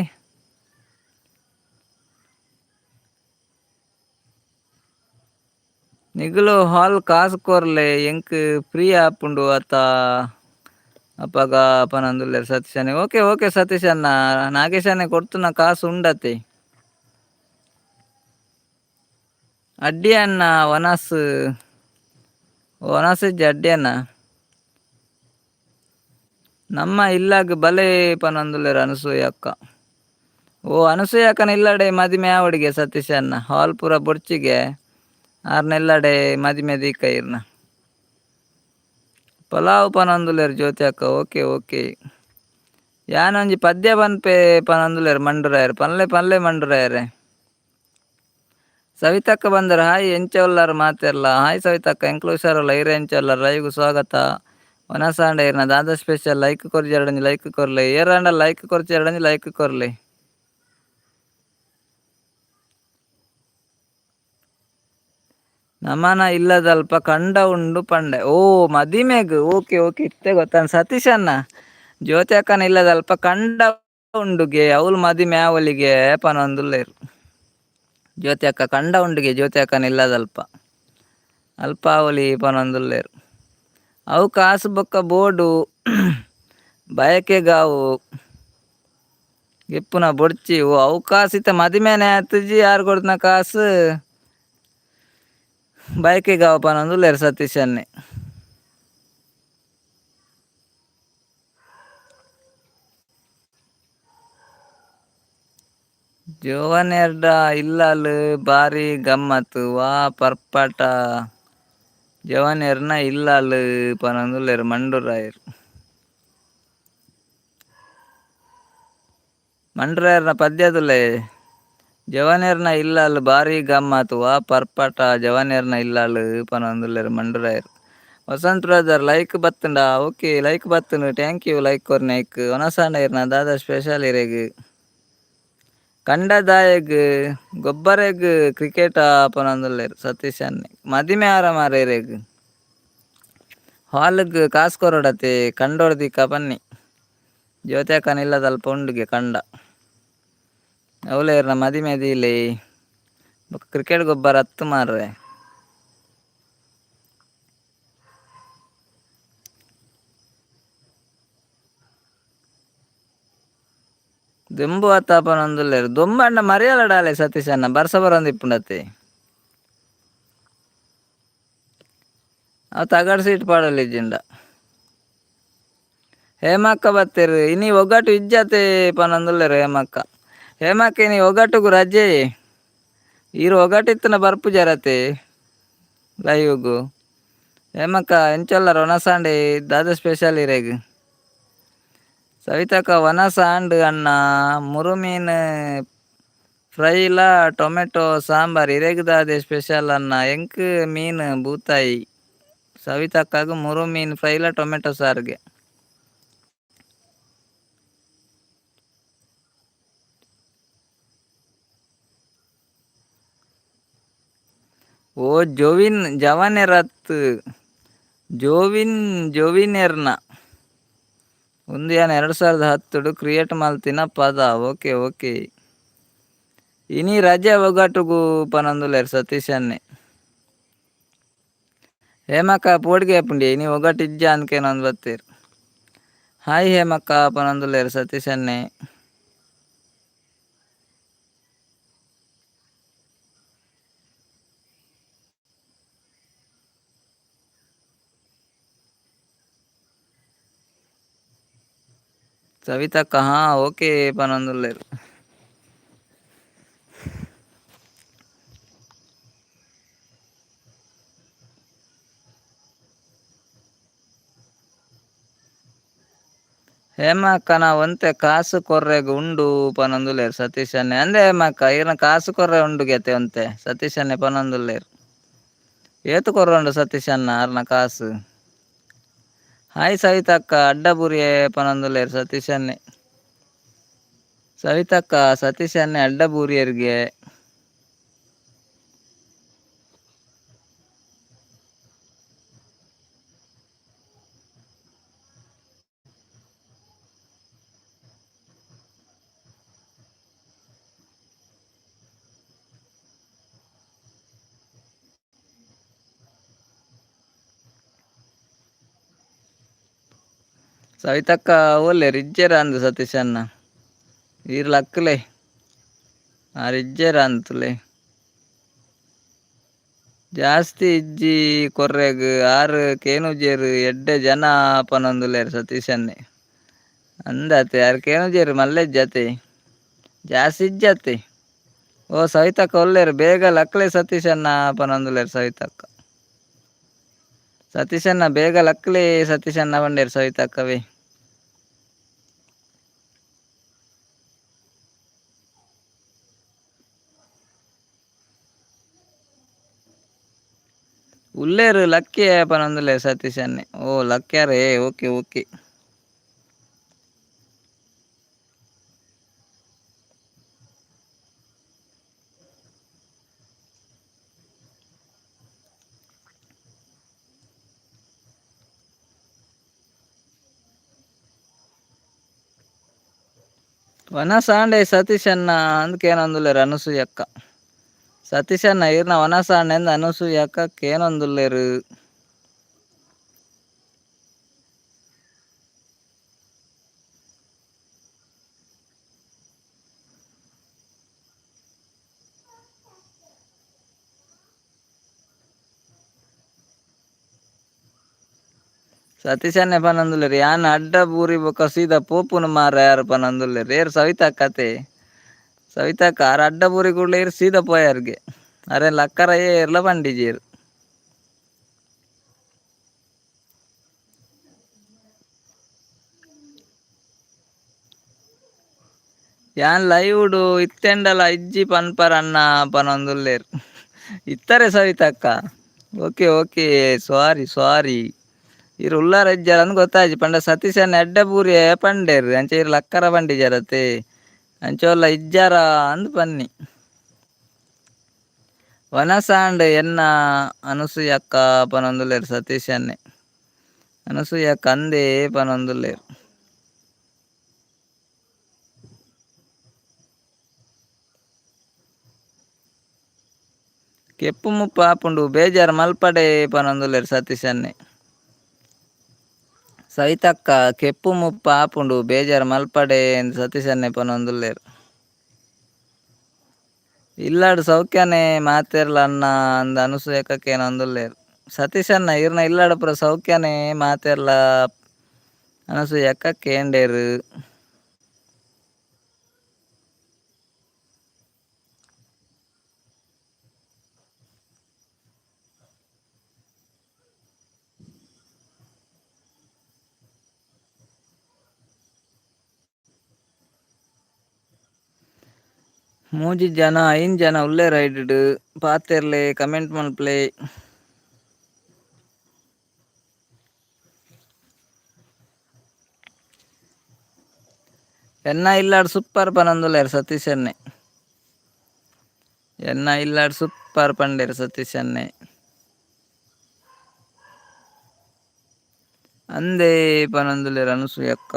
ನಿಗುಲು ಹಾಲ್ ಕಾಸು ಕೊರ್ಲೆ ಎಂಕ್ ಫ್ರೀ ಆಪುಂಡು ಅತ ಅಪಗ ಪನೊಂದುಲ್ಲೆರ್ ಸತೀಶ್ ಅಣ್ಣೆ. ಓಕೆ ಓಕೆ ಸತೀಶ್ ಅಣ್ಣ, ನಾಗೇಶ್ ಅಣ್ಣೆ ಕೊರ್ತುನ ಕಾಸು ಉಂಡತೆ. ಅಡ್ಡಿ ಅಣ್ಣ ವನಸ್ ವನಸ್ ಇಜ್ಜಿ ಅಡ್ಡಿ ಅಣ್ಣ. ನಮ್ಮ ಇಲ್ಲಗ್ ಬಲೆ ಪನೊಂದುಲ್ಲೆರ್ ಅನಸೂಯ ಅಕ್ಕ. ಓ ಅನಸೂಯ ಅಕ್ಕನ ಇಲ್ಲಡೆ ಮದಿಮೆ ಆವಡಿಗೆ ಸತೀಶ್ ಅಣ್ಣ, ಹಾಲ್ ಪೂರ ಬೊಡ್ಚಿಗೆ ಆರ್ನ ಇಲ್ಲಡೆ ಮದಿಮೆ ದೀಕ ಇರ್ನ. ಪಲಾವ್ ಪನೊಂದುಲ್ಲೆರ್ ಜ್ಯೋತಿ ಅಕ್ಕ. Okay okay. ಯಾನೊಂಜಿ ಪದ್ಯ ಪನ್ಪೆ ಪನೊಂದುಲ್ಲೆರ್ ಮಂಡುರಾಯೆರ್. ಪನ್ಲೆ ಪನ್ಲೆ ಮಂಡುರಾಯೆರೆ. ಸವಿತಕ್ಕ ಬಂದರ್ ಹಾಯ್ ಎಂಚ ಉಲ್ಲರ್ ಮಾತೆರ್ಲ. ಹಾಯ್ ಸವಿತಕ್ಕ, ಎಂಕ್ಲು ಹುಷಾರುಲ್ಲ, ಇರ್ ಎಂಚ ಉಲ್ಲರ್? ಲೈವ್ಗ್ ಸ್ವಾಗತ. ವನಸಾಂಡ ಇರ್ನ ದಾದ ಸ್ಪೆಷಲ್? ಲೈಕ್ ಕೊರ್ಜೆರಡಂಜಿ ಲೈಕ್ ಕೊರ್ಲೆ, ಏರಾಂಡ ಲೈಕ್ ಕೊರ್ಜೆರಡಂಜಿ ಲೈಕ್ ಕೊರ್ಲೆ. ನಮನ ಇಲ್ಲದಲ್ಪ ಕಂಡ ಉಂಡು ಪಂಡೆ. ಓ ಮದಿಮೆಗ್ ಓಕೆ ಓಕೆ ಇತ್ತೆ ಗೊತ್ತಾಂಡ್ ಸತೀಶ್ ಅಣ್ಣ. ಜ್ಯೋತಿ ಅಕ್ಕನ ಇಲ್ಲದಲ್ಪ ಕಂಡ ಉಂಡುಗೆ ಅವ್ಲು ಮದಿಮೆ ಆವೊಲಿಗೆ ಪನೊಂದುಲ್ಲೆರ್. ಜ್ಯೋತಿ ಅಕ್ಕ ಕಂಡ ಉಂಡುಗೆ ಜ್ಯೋತಿ ಅಕ್ಕನ ಇಲ್ಲದಲ್ಪ ಅಲ್ಪ ಆವೊಲಿ ಪನೊಂದುಲ್ಲೆರ್. ಅವು ಕಾಸು ಬೊಕ್ಕ ಬೋಡು ಬಯಕೆಗಾವು ಗೆಪ್ಪುನ ಬೊಡ್ಚಿ. ಓ ಅವು ಕಾಸು ಇತ್ತೆ ಮದಿಮೆನೆ ಆತುಜಿ, ಯಾರ್ ಕೊರ್ತಿನ ಕಾಸು ಬಯಕೆಗಾವು ಪನೊಂದುಲ್ಲೆರ್ ಸತೀಶ್ ಅಣ್ಣೆ. ಜೋವನೆರ್ಡ ಇಲ್ಲಲ್ ಬಾರಿ ಗಮ್ಮತ್ ವಾ ಪರ್ಪಾಟ ಜವನೆರ್ನ ಇಲ್ಲಲ್ ಪನೊಂದುಲ್ಲೆರ್ ಮಂಡುರಾಯೆರ್. ಮಂಡುರಾಯೆರ್ನ ಪದ್ಯದುಲ್ಲೆ ಜವನೆರ್ನ ಇಲ್ಲಲ್ ಬಾರಿ ಗಮ್ಮತ್ ವಾ ಪರ್ಪಾಟ ಜವನೆರ್ನ ಇಲ್ಲಲ್ ಪನೊಂದುಲ್ಲೆರ್ ಮಂಡುರಾಯೆರ್. ವಸಂತ್ ಬ್ರದರ್ ಲೈಕ್ ಬತ್ತುಂಡ? ಓಕೆ ಲೈಕ್ ಬತ್ತುಂಡು, thank you like ಕೊರ್ನೈಕ್. ವನಸಾಂಡ ಇರ್ನ ದಾದ ಸ್ಪೆಷಲ್ ಇರೆಗ್? ಕಂಡದಾಯಗ್ ಗೊಬ್ಬರೆಗ್ ಕ್ರಿಕೆಟ್ ಪನೊಂದುಲ್ಲೆರ್ ಸತೀಶ್ ಅಣ್ಣೆ. ಮದಿಮೆ ಆರ ಮಾರ್ರೆ ಇರೆಗ್. ಹಾಲ್ಗ್ ಕಾಸ್ ಕೊರೊಡತೆ ಕಂಡೊರ್ದಿಕ ಪನ್ನಿ. ಜ್ಯೋತಿ ಅಕ್ಕನ ಇಲ್ಲದಲ್ಪ ಉಂಡುಗೆ ಕಂಡ. ಅವ್ಲೆ ಇರ್ನ ಮದಿಮೆ ದೀಲೆ ಬೊಕ್ಕ ಕ್ರಿಕೆಟ್ ಗೊಬ್ಬರ ಅತ್ತು ಮಾರ್ರೆ. ದೊಂಬು ಆತ ಪನೊಂದುಲ್ಲೆರ್. ದೊಂಬು ಅಂಡ ಮರಿಯಲಡಾಲೆ ಸತೀಶ್ ಅಣ್ಣ ಬರ್ಸ ಬರೊಂದು ಇಪ್ಪುಂಡತೆ. ಅವು ತಗಡ್ ಸೀಟ್ ಪಾಡೊಲಿ ಇಜ್ಜಿಂಡ. ಹೇಮಕ್ಕ ಬತ್ತೆರ್ ಇನಿ ಒಗ್ಗಟ್ಟು ಇಜ್ಜತೆ ಪನೊಂದುಲ್ಲೆರ್ ಹೇಮಕ್ಕ. ಹೇಮಕ್ಕ ಇನಿ ಒಗ್ಗಟ್ಟುಗು ರಜೆ. ಈರ್ ಒಗ್ಗಟ್ಟು ಇತ್ತಿನ ಬರ್ಪುಜರತೆ ಲೈವ್ಗು. ಹೇಮಕ್ಕ ಎಂಚೊಲ್ಲರ್ ವನಸಾಂಡೆ ದಾದ ಸ್ಪೆಷಲ್ ಇರೆಗ್? ಸವಿತಕ್ಕ ವನಸ್ ಆಂಡ್ ಅಣ್ಣ, ಮುರುಮೀನ್ ಫ್ರೈಲ ಟೊಮೆಟೊ ಸಾಂಬಾರ್. ಇರೆಗ್ ದಾದೆ ಸ್ಪೆಷಲ್ ಅಣ್ಣ? ಎಂಕ್ ಮೀನ್ ಬೂತಾಯಿ. ಸವಿತಕ್ಕಗ್ ಮುರು ಮೀನ್ ಫ್ರೈಲ ಟೊಮೆಟೊ ಸಾರ್ಗೆ. ಓ ಜೋವಿನ್ ಜವನೆರತ್ ಜೋವಿನ್ ಜೋವಿನೆರ್ನ ಉಂದು ಯಾನ್ 2010 ಕ್ರಿಯೇಟ್ ಮಲ್ತಿನ ಪದ. Okay okay. ಇನಿ ರಜೆ ಒಗಟುಗು ಪನೊಂದುಲ್ಲೆರ್ ಸತೀಶ್ ಅಣ್ಣೆ. ಹೇಮಕ್ಕ ಪೋಡಿಗೆ ಆಪುಂಡಿ ಇನಿ ಒಗಟ್ ಇಜ್ಜ ಅಂದ್ಕೇನೊಂದು ಬತ್ತೆರ್. ಹಾಯ್ ಹೇಮಕ್ಕ ಪನೊಂದುಲ್ಲೆರ್ ಸತೀಶ್ ಅಣ್ಣೆ. ಸವಿತಕ್ಕ ಹಾ ಓಕೆ ಪನೊಂದುಲ್ಲೆರ್. ಹೇಮಕ್ಕನ ಒಂತೆ ಕಾಸು ಕೊರ್ರೆಗ್ ಉಂಡು ಪನೊಂದುಲ್ಲೆರ್ ಸತೀಶ್ ಅಣ್ಣೆ. ಅಂದೆ ಹೇಮಕ್ಕ ಈರ್ನ ಕಾಸು ಕೊರ್ರೆ ಉಂಡು ಗೆತೆ ಒಂತೆ ಸತೀಶ್ ಅಣ್ಣೆ ಪನೊಂದುಲ್ಲೆರ್. ಏತ್ ಕೊರೊಂಡು ಸತೀಶ್ ಅಣ್ಣ ಆರ್ನ ಕಾಸು? ಹಾಯ್ ಸವಿತಕ್ಕ ಅಡ್ಡಬುರಿಯೆ ಪನೊಂದುಲ್ಲೆರ್ ಸತೀಶ್ ಅಣ್ಣೆ. ಸವಿತಕ್ಕ ಸತೀಶ್ ಅಣ್ಣೆ ಅಡ್ಡ ಬೂರಿಯರಿಗೆ. ಸವಿತಕ್ಕ ಓಲ್ಲೆರ್ ಇಜ್ಜೆರ ಅಂದ್ ಸತೀಶ್ ಅಣ್ಣ. ಈರ್ ಲಕ್ಕಲೆ ಆರ್ ಇಜ್ಜೆರ ಅಂತುಲೆ. ಜಾಸ್ತಿ ಇಜ್ಜಿ ಕೊರ್ರೆಗ್ ಆರ್ ಕೇನುಜೆರ್ ಎಡ್ಡೆ ಜನ ಪನೊಂದುಲ್ಲೆರ್ ಸತೀಶ್ ಅಣ್ಣೆ. ಅಂದತೆ ಆರ್ ಕೇನುಜೆರ್ ಮಲ್ಲೆಜ್ಜತೆ ಜಾಸ್ತಿ ಇಜ್ಜತೆ. ಓ ಸವಿತಕ್ಕ ಒಲ್ಲೆರ್ ಬೇಗ ಲಕ್ಲೆ ಸತೀಶ್ ಅಣ್ಣ ಪನೊಂದುಲ್ಲೆರ್ ಸವಿತಕ್ಕ. ಸತೀಶ್ ಅಣ್ಣ ಬೇಗ ಲಕ್ಲೆ ಸತೀಶ್ ಅಣ್ಣ ಪಂಡೆರ್ ಸವಿತಕ್ಕವೇ. ಉಲ್ಲೇರು ಲಕ್ಕೆ ಪನೊಂದುಲ್ಲೆರ್ ಸತೀಶ್ ಅಣ್ಣೆ. ಓ ಲಕ್ಕ್ಯಾರೇ ಓಕೆ ಓಕೆ. ವನಸಾಂಡೆ ಸತೀಶ್ ಅಣ್ಣ ಅಂದ್ ಕೇನೊಂದುಲ್ಲೆರ್ ಅನಸೂಯಕ್ಕ. ಸತೀಶ್ ಅಣ್ಣ ಈರ್ನ ವನಸಾಂಡೆ ಅಂದ್ ಅನಸೂಯಕ್ಕ ಕೇನೊಂದುಲ್ಲೆರ್. ಸತೀಶ್ ಅಣ್ಣೆ ಪನೊಂದುಲ್ಲೆರ್ ಯಾನ್ ಅಡ್ಡ ಬೂರಿ ಬೊಕ್ಕ ಸೀದಾ ಪೋಪುನು ಮಾರ್ರೆ ಯಾರ್ ಪನೊಂದುಲ್ಲೆರ್ ಏರ್ ಸವಿತಕ್ಕತೆ. ಸವಿತಕ್ಕ ಆರ್ ಅಡ್ಡ ಬೂರಿ ಕೂಡ್ಲೆ ಈರ್ ಸೀದಾ ಪೋಯರ್ಗೆ ಅರೆನ್ ಲಕ್ಕರ ಏರ್ಲ ಪಂಡಿಜೆರ್. ಯಾನ್ ಲೈವ್ ಇತ್ತೆಂಡಲ ಇಜ್ಜಿ ಪನ್ಪರ್ ಅಣ್ಣ ಪನೊಂದುಲ್ಲೆರ್. ಇತ್ತರೆ ಸವಿತಕ್ಕ. ಓಕೆ ಓಕೆ ಸಾರಿ ಸಾರಿ. ಈರ್ ಉಲ್ಲಾರ ಇಜ್ಜಾರ ಅಂದ್ ಗೊತ್ತಾಜಿ ಪಂಡ ಸತೀಶ್ ಅಣ್ಣೆ ಎಡ್ಡೆ ಬೂರಿಯೆ ಪಂಡೆರ್ ಅಂಚ ಈರ್ ಲಕ್ಕರ ಪಂಡಿಜರತೆ ಅಂಚ ಇಜ್ಜಾರ ಅಂದ್ ಪನ್ನಿ. ವನಸಾಂಡ್ ಎನ್ನ ಅನಸೂಯಕ್ಕ ಪನೊಂದುಲ್ಲೆರ್ ಸತೀಶ್ ಅಣ್ಣೆ. ಅನಸೂಯಕ್ಕ ಅಂದೇ ಪನೊಂದುಲ್ಲೆರ್. ಕೆಪ್ಪು ಮುಪ್ಪ ಆಪುಂಡು ಬೇಜಾರ್ ಮಲ್ಪಡೆ ಪನೊಂದುಲ್ಲೆರ್ ಸತೀಶ್ ಅಣ್ಣೆ. ಸವಿತಕ್ಕ ಕೆಪ್ಪು ಮುಪ್ಪ ಆಪುಂಡು ಬೇಜಾರ್ ಮಲ್ಪಡೆ ಅಂದ್ ಸತೀಶ್ ಅಣ್ಣೆ ಪನೊಂದುಲ್ಲೆರ್. ಇಲ್ಲಾಡ್ ಸೌಖ್ಯನೇ ಮಾತೆರ್ಲ ಅಣ್ಣ ಅಂದ್ ಅನಸೂಯಕ್ಕ ಕೇನೊಂದುಲ್ಲೆರ್. ಸತೀಶ್ ಅಣ್ಣ ಈರ್ನ ಇಲ್ಲಾಡ್ ಪೂರ ಸೌಖ್ಯನೇ ಮಾತೆರ್ಲ ಅನಸೂಯಕ್ಕ ಕೇಂಡೆರ್. ಮೂಜಿ ಜನ ಐನ್ ಜನ ಉಲ್ಲೆರ್ ಐಡ್ ಪಾತೆರ್ಲೆ ಕಮೆಂಟ್ ಮಲ್ಪಲೆ. ಎನ್ನ ಇಲ್ಲಾಡ್ ಸೂಪರ್ ಪನೊಂದುಲ್ಲೆರ್ ಸತೀಶ್ ಅಣ್ಣೆ. ಎನ್ನ ಇಲ್ಲಾಡ್ ಸೂಪರ್ ಪಂಡೆರ್ ಸತೀಶ್ ಅಣ್ಣೆ. ಅಂದೇ ಪನೊಂದುಲ್ಲೆರ್ ಅನಸೂಯಕ್ಕ.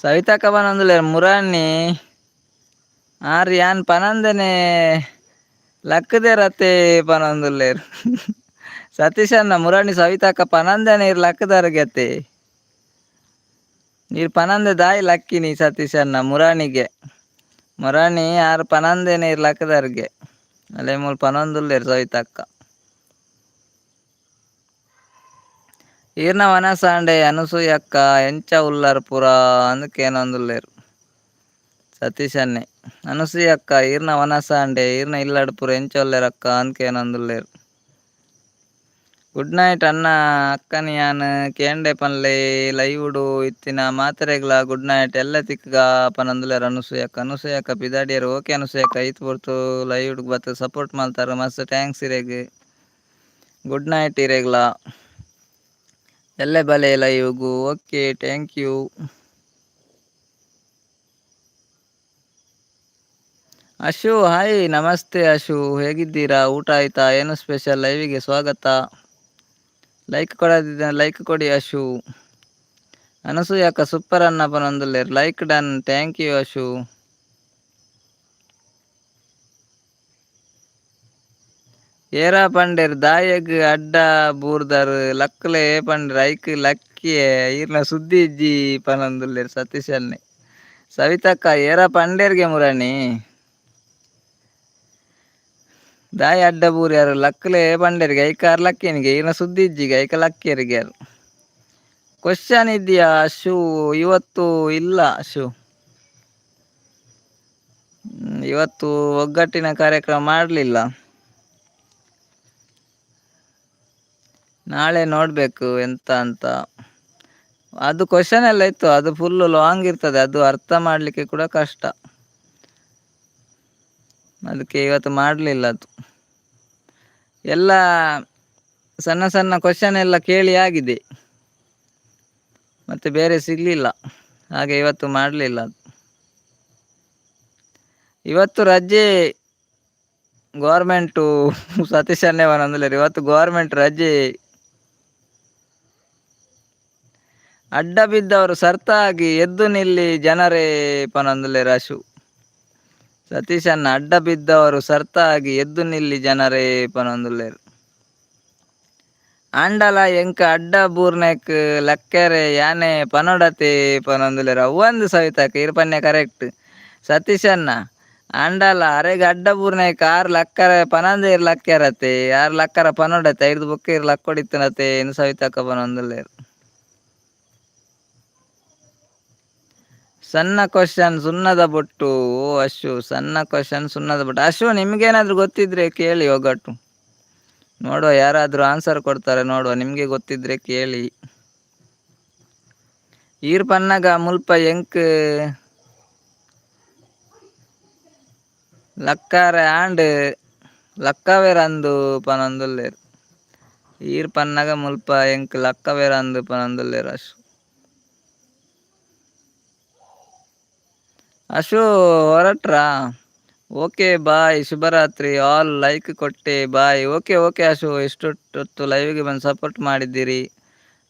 ಸವಿತಕ್ಕ ಪನೊಂದುಲ್ಲೆರ್ ಮುರಾನಿ ಆರ್ ಯಾನ್ ಪನಂದನೆ ಲಕ್ಕುದೆರತೆ ಪನೊಂದುಲ್ಲೆರ್. ಸತೀಶ್ ಅಣ್ಣ ಮುರಾನಿ ಸವಿತಕ್ಕ ಪನಂದನೆ ಈರ್ ಲಕ್ಕುದರ್ಗೆತೆ. ಈರ್ ಪನಂದೆ ದಾಯಿ ಲಕ್ಕಿನಿ ಸತೀಶ್ ಅಣ್ಣ ಮುರಾನಿಗೆ. ಮುರಾನಿ ಆರ್ ಪನಂದೆನೆ ಈರ್ ಲಕ್ಕುದರ್ಗೆ. ಅಲೆ ಮೂಲು ಪನೊಂದುಲ್ಲೆರ್ ಸವಿತಕ್ಕ. ಈರ್ನ ವನಸಾಂಡೆ ಅನಸೂಯಕ್ಕ ಎಂಚ ಉಲ್ಲರ್ ಪೂರ ಅಂದ್ ಕೇನೊಂದುಲ್ಲೆರ್. ಸತೀಶ್ ಅಣ್ಣೆ. ಅನಸೂಯಕ್ಕ ಈರ್ನ ವನಸಾಂಡೆ ಈರ್ನ ಇಲ್ಲಡ್ ಪೂರ ಎಂಚ ಉಲ್ಲೆರ್ ಅಕ್ಕ ಅಂದ್ ಕೇನೊಂದುಲ್ಲೆರ್. ಗುಡ್ ನೈಟ್ ಅಣ್ಣ ಅಕ್ಕನ ಯಾನ್ ಕೇಂಡೆ ಪನ್ಲೆ ಲೈವುಡು ಇತ್ತಿನ ಮಾತೆರೆಗ್ಲಾ ಗುಡ್ ನೈಟ್ ಎಲ್ಲ ತಿಕ್ಕಗ ಪನೊಂದುಲ್ಲೆರ್ ಅನುಸೂಯಕ್ಕ. ಅನುಸೂಯಕ್ಕ ಪಿದಾಡಿಯೆರ್. ಓಕೆ ಅನುಸೂಯಕ್ಕ, ಈತ್ ಪೊರ್ತು ಲೈವ್ ಬತ್ತ್ ಸಪೋರ್ಟ್ ಮಲ್ತಾರ್, ಮಸ್ತ್ thanks ಇರೆಗ್. ಗುಡ್ ನೈಟ್ ಇರೆಗ್ಲಾ. ಎಲ್ಲೆ ಬಲೆ ಲೈವ್ಗು. Okay, thank you. Ashu hi, namaste Ashu, ಹೇಗಿದ್ದೀರಾ? ಊಟ ಆಯ್ತಾ? ಏನು ಸ್ಪೆಷಲ್? ಲೈವಿಗೆ ಸ್ವಾಗತ. ಲೈಕ್ ಕೊಡದಿದ್ದ ಲೈಕ್ ಕೊಡಿ ಅಶು. ಅನಸೂಯಕ್ಕ ಸೂಪರ್ ಅನ್ನ ಪನೊಂದುಲ್ಲೆರ್. Like done, thank you Ashu. ಏರಾ ಪಂಡೆರ್ ದಾಯೆಗ್ ಅಡ್ಡ ಬೂರ್ದರ್ ಲಕ್ಲೆ ಪಂಡೆರ್ ಐಕ್ ಲಕ್ಕಿಯೆ ಈರ್ನ ಸುದ್ದಿ ಇಜ್ಜಿ ಪನೊಂದುಲ್ಲೆರ್ ಸತೀಶ್ ಅಣ್ಣೆ. ಸವಿತಕ್ಕ ಏರಾ ಪಂಡೆರ್ಗೆ ಮುರಾಣಿ ದಾಯ ಅಡ್ಡ ಬೂರ್ಯಾರು ಲಕ್ಲೆ ಪಂಡೆರ್ಗೆ ಐಕಾರ್ ಲಕ್ಕಿನಿಗೆ ಈರ್ನ ಸುದ್ದಿ ಇಜ್ಜಿಗೆ ಐಕ ಲಕ್ಕಿಯರಿಗೆ. ಕ್ವಶನ್ ಇದೆಯಾ ಅಶು? ಇವತ್ತು ಇಲ್ಲ ಅಶು, ಇವತ್ತು ಒಗ್ಗಟ್ಟಿನ ಕಾರ್ಯಕ್ರಮ ಮಾಡಲಿಲ್ಲ. ನಾಳೆ ನೋಡಬೇಕು ಎಂತ ಅಂತ. ಅದು ಕ್ವಶನ್ ಎಲ್ಲ ಇತ್ತು, ಅದು ಫುಲ್ಲು ಲಾಂಗ್ ಇರ್ತದೆ, ಅದು ಅರ್ಥ ಮಾಡಲಿಕ್ಕೆ ಕೂಡ ಕಷ್ಟ, ಅದಕ್ಕೆ ಇವತ್ತು ಮಾಡಲಿಲ್ಲ. ಅದು ಎಲ್ಲ ಸಣ್ಣ ಸಣ್ಣ ಕ್ವಶನ್ ಎಲ್ಲ ಕೇಳಿ ಆಗಿದೆ, ಮತ್ತೆ ಬೇರೆ ಸಿಗಲಿಲ್ಲ, ಹಾಗೆ ಇವತ್ತು ಮಾಡಲಿಲ್ಲ. ಅದು ಇವತ್ತು ರಜೆ ಗೌರ್ಮೆಂಟು. ಸತೀಶ್ ಅಣ್ಣೆ ಇವತ್ತು ಗೌರ್ಮೆಂಟ್ ರಜೆ. ಅಡ್ಡ ಬಿದ್ದವರು ಸರ್ತಾಗಿ ಎದ್ದು ನಿಲ್ಲಿ ಜನರೇ ಪನೊಂದುಲ್ಲೆರ್ ಅಶು. ಸತೀಶಣ್ಣ ಅಡ್ಡ ಬಿದ್ದವರು ಸರ್ತಾಗಿ ಎದ್ದು ನಿಲ್ಲಿ ಜನರೇ ಪನೊಂದುಲ್ಲೆರ್. ಆಂಡಲ ಎಂಕ್ ಅಡ್ಡ ಬೂರ್ನೆಕ್ ಲಕ್ಕೆರೆ ಯಾನೆ ಪನೊಡತೆ ಪನೊಂದುಲ್ಲೆರ್. ಅವ್ವಂದು ಸವಿತಕ್ಕ ಈರ್ ಪನ್ಯ ಕರೆಕ್ಟ್ ಸತೀಶಣ್ಣ. ಆಂಡಲ ಅರೆಗ್ ಅಡ್ಡ ಬೂರ್ನೆಕ್ ಆರ್ ಲಕ್ಕರೆ ಪನಂದೆ ಇರ್ ಲಕ್ಕೆರತೆ, ಆರ್ ಲಕ್ಕರ ಪನೊಡತೆ, ಐರ್ದ್ ಬೊಕ್ಕ ಇರ್ ಲಕ್ಕೊಡಿತ್ತನತೆ ಇಂದ್ ಸವಿತಕ್ಕ ಪನೊಂದುಲ್ಲೆರ್. ಸಣ್ಣ ಕ್ವಶನ್ ಸುಣ್ಣದ ಬೊಟ್ಟು. ಓ ಅಶು, ಸಣ್ಣ ಕ್ವಶನ್ ಸುಣ್ಣದ ಬೊಟ್ಟು. ಅಶು ನಿಮಗೇನಾದರೂ ಗೊತ್ತಿದ್ರೆ ಕೇಳಿ ಒಗ್ಗಟ್ಟು, ನೋಡುವ ಯಾರಾದರೂ ಆನ್ಸರ್ ಕೊಡ್ತಾರೆ ನೋಡುವ. ನಿಮಗೆ ಗೊತ್ತಿದ್ರೆ ಕೇಳಿ. ಈರ್ ಪನ್ನಗ ಮುಲ್ಪ ಎಂಕ್ ಲಕ್ಕಾರೆ ಆಂಡ್ ಲಕ್ಕವೆರಂದು ಪನೊಂದುಲ್ಲೆರ್. ಈರ್ ಪನ್ನಗ ಮುಲ್ಪ ಎಂಕ್ ಲಕ್ಕವೆರಂದು ಪನೊಂದುಲ್ಲೆರ್ ಅಶು. ಅಶು ಹೊರಟ್ರಾ? ಓಕೆ ಬಾಯ್, ಶುಭರಾತ್ರಿ ಆಲ್. ಲೈಕ್ ಕೊಟ್ಟೆ, ಬಾಯ್. ಓಕೆ ಓಕೆ ಅಶು, ಇಷ್ಟೊತ್ತು ಲೈವ್ಗೆ ಬಂದು ಸಪೋರ್ಟ್ ಮಾಡಿದ್ದೀರಿ,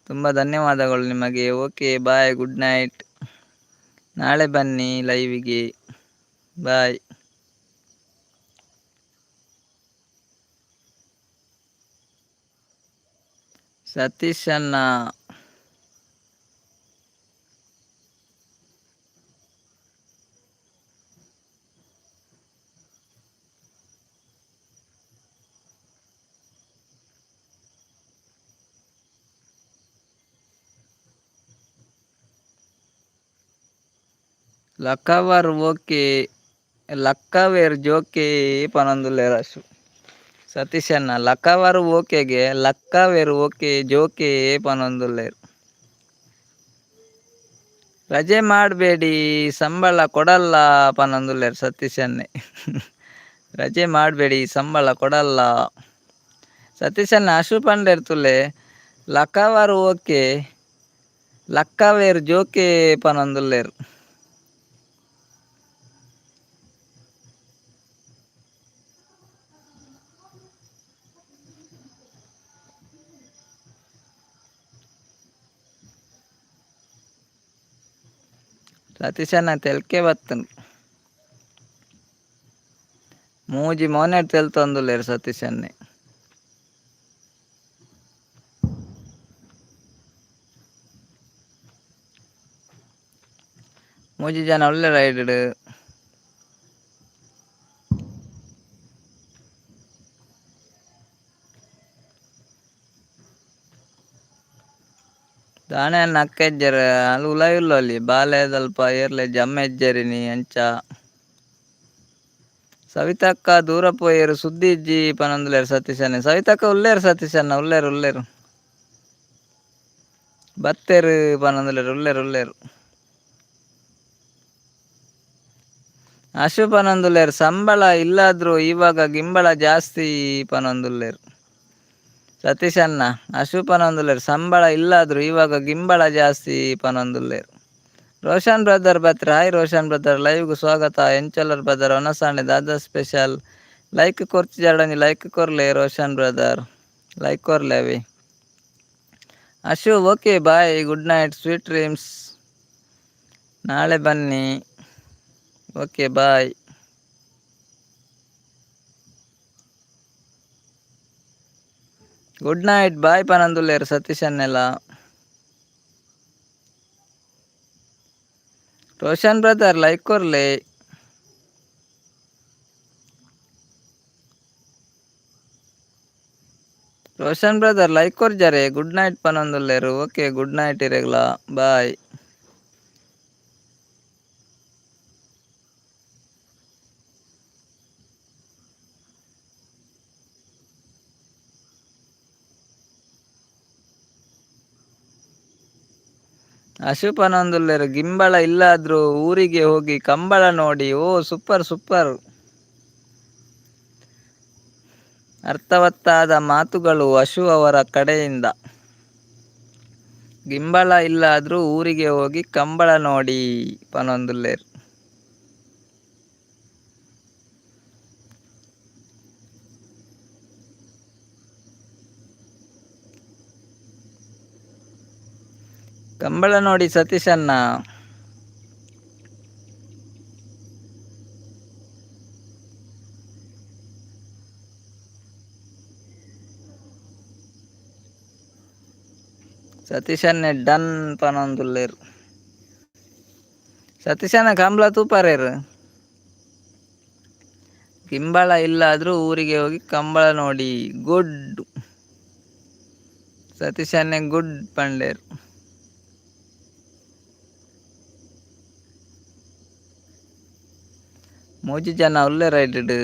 ತುಂಬ ಧನ್ಯವಾದಗಳು ನಿಮಗೆ. Okay bye, good night. ನಾಳೆ ಬನ್ನಿ ಲೈವಿಗೆ. ಬಾಯ್. ಸತೀಶ್ ಅಣ್ಣ ಲಕ್ಕವರ್ ಓಕೆ, ಲಕ್ಕವೇರ್ ಜೋಕೆ ಪನೊಂದುಲ್ಲೆರ್ ಅಶು. ಸತೀಶ್ ಅಣ್ಣ ಲಕ್ಕವರ್ ಓಕೆಗೆ ಲಕ್ಕವೇರ್ ಓಕೆ ಜೋಕೆ ಪನೊಂದುಲ್ಲೆರ್. ರಜೆ ಮಾಡಬೇಡಿ ಸಂಬಳ ಕೊಡಲ್ಲ ಪನೊಂದುಲ್ಲೆರ್ ಸತೀಶ್ ಅಣ್ಣೆ. ರಜೆ ಮಾಡಬೇಡಿ ಸಂಬಳ ಕೊಡಲ್ಲ. ಸತೀಶ್ ಅಣ್ಣ ಅಶು ಪಂಡೆರ್ ತುಲೆ ಲಕ್ಕವರ್ ಓಕೆ ಲಕ್ಕವೇರ್ ಜೋಕೆ ಪನೊಂದುಲ್ಲೆರ್. ಸತೀಶಣ್ಣ ತೆಲ್ಕೆ ಬತ್ತುಂಡು ಮೂಜಿ ಮೋನೆಡ್ ತೆಲ್ತೊಂದುಲ್ಲೆರ್ ಸತೀಶಣ್ಣೆ. ಮೂಜಿ ಜನ ಉಲ್ಲೆರ್ ಐಡ್. ದಾನೆ ಅಣ್ಣ ಅಕ್ಕ ಇಜ್ಜೆರ್ ಅಲ್ ಉಲಾಯಿ ಉಲ್ಲೊಲಿ ಬಾಲೆದಲ್ಪ ಏರ್ಲ ಇಜ್ಜಿ ಅಮ್ಮ ಇಜ್ಜೆರಿನಿ ಅಂಚ. ಸವಿತಕ್ಕ ದೂರ ಪೋಯೆರ್, ಸುದ್ದಿ ಇಜ್ಜಿ ಪನೊಂದುಲ್ಲೆರ್ ಸತೀಶಣ್ಣೆ. ಸವಿತಕ್ಕ ಉಲ್ಲೇರು ಸತೀಶಣ್ಣ, ಉಲ್ಲೇರು ಉಲ್ಲೇರು. ಬತ್ತೆರ್ ಪನೊಂದುಲ್ಲೆರ್, ಉಲ್ಲೇರು ಉಲ್ಲೇರು. ಅಶು ಪನೊಂದುಲ್ಲೆರ್, ಸಂಬಳ ಇಲ್ಲಾದ್ರೂ ಇವಾಗ ಗಿಂಬಳ ಜಾಸ್ತಿ ಪನೊಂದುಲ್ಲೆರ್. ಸತೀಶಣ್ಣ ಅಶು ಪನೊಂದುಲ್ಲೆರ್, ಸಂಬಳ ಇಲ್ಲಾದ್ರೂ ಇವಾಗ ಗಿಂಬಳ ಜಾಸ್ತಿ ಪನೊಂದುಲ್ಲೆರ್. ರೋಷನ್ ಬ್ರದರ್ ಬತ್ರೆ, ಹಾಯ್ ರೋಷನ್ ಬ್ರದರ್, ಲೈವ್ಗ್ ಸ್ವಾಗತ. ಎಂಚಲರ್ ಬ್ರದರ್, ಒನಸಾಂಡೆ ದಾದಾ ಸ್ಪೆಷಲ್? ಲೈಕ್ ಕೊರ್ತಿಜಾರ್ಡ ಲೈಕ್ ಕೊರ್ಲೆ ರೋಷನ್ ಬ್ರದರ್, ಲೈಕ್ ಕೊರ್ಲೆ ಅವಿ. Ashu okay bye, good night, sweet dreams. ನಾಳೆ ಬನ್ನಿ. Okay bye, good night, bye ಪನೊಂದುಲ್ಲೆರ್ ಸತೀಶನ್ನೆಲ್ಲ. ರೋಷನ್ brother like ಕೊರ್ಲೆ. ರೋಷನ್ brother like ಕೊರ್ಜಾರೆ. Good night ಪನೊಂದುಲ್ಲೆರ್. Okay good night ಇರೆಗ್ಲಾ, ಬಾಯ್. ಅಶು ಪನೊಂದುಲ್ಲೆರ್, ಗಿಂಬಳ ಇಲ್ಲಾದ್ರೂ ಊರಿಗೆ ಹೋಗಿ ಕಂಬಳ ನೋಡಿ. ಓ ಸೂಪರ್ ಸೂಪರ್. ಅರ್ಥವತ್ತಾದ ಮಾತುಗಳು ಅಶು ಅವರ ಕಡೆಯಿಂದ. ಗಿಂಬಳ ಇಲ್ಲಾದ್ರೂ ಊರಿಗೆ ಹೋಗಿ ಕಂಬಳ ನೋಡಿ ಪನೊಂದುಲ್ಲೆರ್. ಕಂಬಳ ನೋಡಿ ಸತೀಶಣ್ಣ. ಸತೀಶನ್ನೇ ಡನ್ ಪನೊಂದುಲ್ಲೆರ್. ಸತೀಶಣ್ಣ ಕಂಬಳ ತೂಪಾರೇರ್. ಗಿಂಬಳ ಇಲ್ಲಾದ್ರೂ ಊರಿಗೆ ಹೋಗಿ ಕಂಬಳ ನೋಡಿ. ಗುಡ್ ಸತೀಶನ್ನೇ ಗುಡ್ ಪಂಡೇರ್. ಮೂಜಿ ಜನ ಉಲ್ಲೆರ್ ಐಟೆಡ್.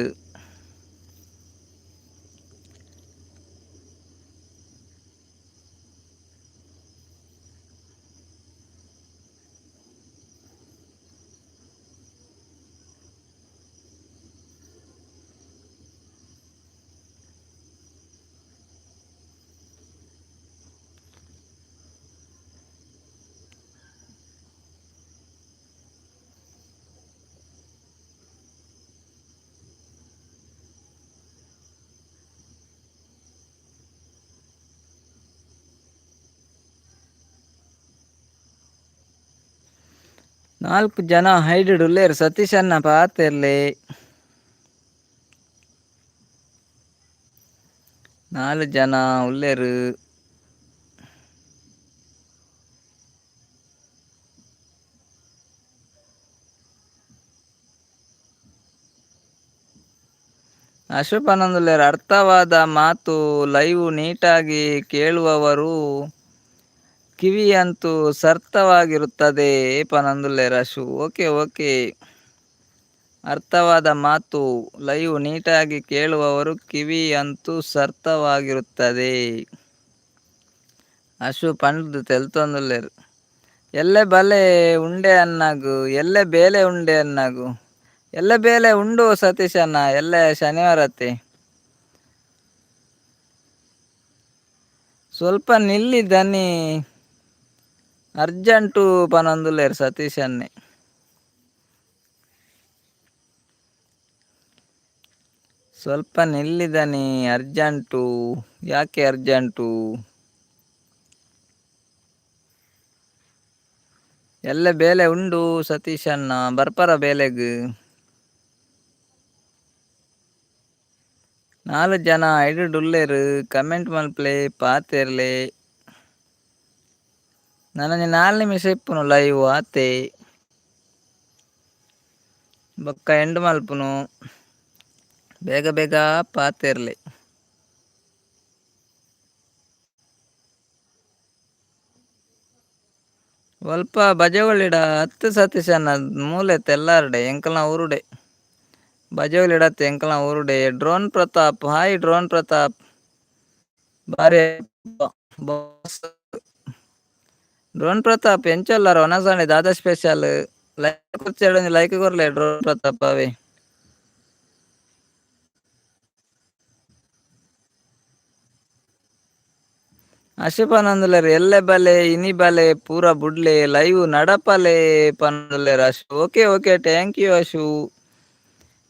ನಾಲ್ಕು ಜನ ಹೈಡೆಡ್ ಉಲ್ಲೆರ್ ಸತೀಶಣ್ಣ ಪಾತೆರ್ಲೆ. ನಾಲ್ ಜನ ಉಲ್ಲೆರ್. ಅಶು ಪನೊಂದುಲ್ಲೆರ್, ಅರ್ಥವಾದ ಮಾತು ಲೈವ್ ನೀಟಾಗಿ ಕೇಳುವವರು ಕಿವಿಯಂತೂ ಸರ್ತವಾಗಿರುತ್ತದೆ ಪನೊಂದುಲ್ಲೆರ್ ಅಶು. ಓಕೆ ಓಕೆ, ಅರ್ಥವಾದ ಮಾತು ಲೈವ್ ನೀಟಾಗಿ ಕೇಳುವವರು ಕಿವಿಯಂತೂ ಸರ್ತವಾಗಿರುತ್ತದೆ. ಅಶು ಪಂಡ್ದ್ ತೆಲ್ತೊಂದುಲ್ಲೆರ್. ಎಲ್ಲೆ ಬಲೆ ಉಂಡೆ ಅನ್ನಾಗು, ಎಲ್ಲೆ ಬೇಲೆ ಉಂಡೆ ಅನ್ನಾಗು. ಎಲ್ಲೆ ಬೇಲೆ ಉಂಡು ಸತೀಶಣ್ಣ, ಎಲ್ಲೆ ಶನಿವಾರತ್ತೆ. ಸ್ವಲ್ಪ ನಿಲ್ಲಿ ದನಿ ಅರ್ಜೆಂಟು ಪನೊಂದುಲ್ಲೆರ್ ಸತೀಶನ್ನೇ. ಸ್ವಲ್ಪ ನಿಲ್ಲಿ ದನಿ ಅರ್ಜೆಂಟು, ಯಾಕೆ ಅರ್ಜೆಂಟು? ಎಲ್ಲೆ ಬೇಲೆ ಉಂಡು ಸತೀಶಣ್ಣ, ಬರ್ಪರ ಬೇಲೆಗ್. ನಾಲ್ ಜನ ಐಡುಡ್ ಉಲ್ಲೆರ್, ಕಮೆಂಟ್ ಮಲ್ಪಲೆ ಪಾತೆರ್ಲೆ. ನನೊಂಜಿ ನಾಲ್ ನಿಮಿಷ ಇಪ್ಪುನು ಲೈವ್ ಆತೆ. ಬೊಕ್ಕ ಎಂಡ್ ಮಲ್ಪುನು. ಬೇಗ ಬೇಗ ಪಾತೆರ್ಲೆ. ಒಲ್ಪ ಬಜಗೋಳಿಡ ಅತ್ತ್ ಸತೀಶಣ್ಣ, ಮೂಲೆ ತೆಲ್ಲಾರ್ಡೆ ಎಂಕಲ್ನ ಊರುಡೆ. ಬಜೋಲಿಡತ್ತೆ ಎಂಕಲ್ನ ಊರುಡೆ. Drone Pratap, hi drone Pratap. ಬಾರಿ ಬಾಸ್. ಡ್ರೋನ್ ಪ್ರತಾಪ್ ಎಂಚೊಲ್ಲಾರ ವನಸಾಣೆ ದಾದಾ ಸ್ಪೆಷಲ್? ಲೈಕ್ ಕೊರ್ಚೆಡ, ಲೈಕ್ ಕೊರ್ಲೆ ಡ್ರೋನ್ ಪ್ರತಾಪ್ ಅವೇ. ಅಶು ಪನೊಂದುಲ್ಲೆರ್ ಎಲ್ಲೆ ಬಲೆ ಇನಿ ಬಲೆ ಪೂರ ಬುಡ್ಲೆ ಲೈವ್ ನಡಪಲೆ ಪನೊಂದುಲ್ಲೆರ್ Ashu. Okay okay, thank you Ashu.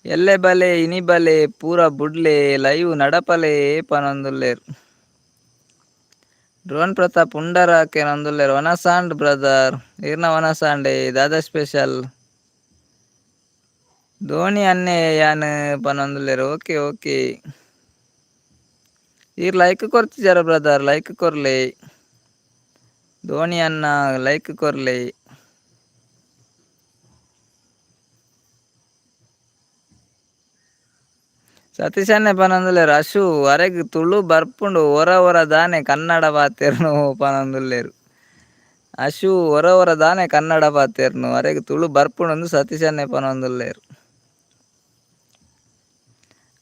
ಎಲ್ಲೆ ಬಲೆ ಇನಿ ಬಲೆ ಪೂರ ಬುಡ್ಲೆ ಲೈವ್ ನಡಪಲೆ ಪನೊಂದುಲ್ಲೆರ್. ಡ್ರೋನ್ ಪ್ರತಾಪ್ ಉಂಡರ ಕೇನೊಂದುಲ್ಲೆರ್. ವನಸಾಂಡ್ ಬ್ರದರ್, ಈರ್ನ ವನಸಾಂಡೆ ದಾದಾ ಸ್ಪೆಷಲ್? ಧೋನಿ ಅನ್ನೆ ಯಾನ್ ಪನೊಂದುಲ್ಲೆರ್. ಓಕೆ ಓಕೆ, ಈರ್ ಲೈಕ್ ಕೊರ್ತಿಜಾರ ಬ್ರದರ್? ಲೈಕ್ ಕೊರ್ಲೆ. ಧೋನಿ ಅನ್ನ ಲೈಕ್ ಕೊರ್ಲೆ. ಸತೀಶ್ ಅಣ್ಣೆ ಪನೊಂದುಲ್ಲೆರ್ ಅಶು ಅರೆಗ್ ತುಳು ಬರ್ಪುಂಡು, ಒರ ಒರ ದಾನೆ ಕನ್ನಡ ಪಾತೆರ್ನು ಪನೊಂದುಲ್ಲೆರ್. ಅಶು ಒರ ಒರ ದಾನೆ ಕನ್ನಡ ಪಾತೆರ್ನು, ಅರೆಗ್ ತುಳು ಬರ್ಪುಂಡು ಸತೀಶ್ ಅಣ್ಣೆ ಪನೊಂದುಲ್ಲೆರ್.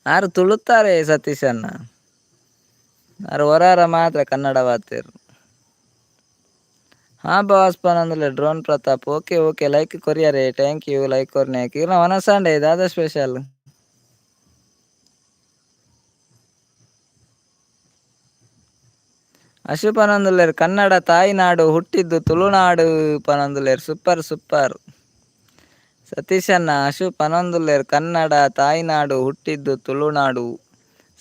ಆರು ತುಳುತ್ತಾರೆ ಸತೀಶ್ ಅಣ್ಣ, ಆರು ಒರಾರ ಮಾತ್ರ ಕನ್ನಡ ಪಾತೆರ್. ಹಾ ಬಾಸ್ ಪನೊಂದುಲ್ಲೆರ್ drone Pratap. Okay okay, like ಕೊರಿಯರೆ, thank you like ಕೊರ್ನೆ. ಕಿರಣ ವನಸಾಂಡೆ ದಾದಾ ಸ್ಪೆಷಲ್? ಅಶು ಪನೊಂದುಲ್ಲೆರ್ ಕನ್ನಡ ತಾಯಿನಾಡು ಹುಟ್ಟಿದ್ದು ತುಳುನಾಡು ಪನೊಂದುಲ್ಲೆರ್. ಸೂಪರ್ ಸೂಪರ್ ಸತೀಶಣ್ಣ. ಅಶು ಪನೊಂದುಲ್ಲೆರ್ ಕನ್ನಡ ತಾಯಿನಾಡು ಹುಟ್ಟಿದ್ದು ತುಳುನಾಡು.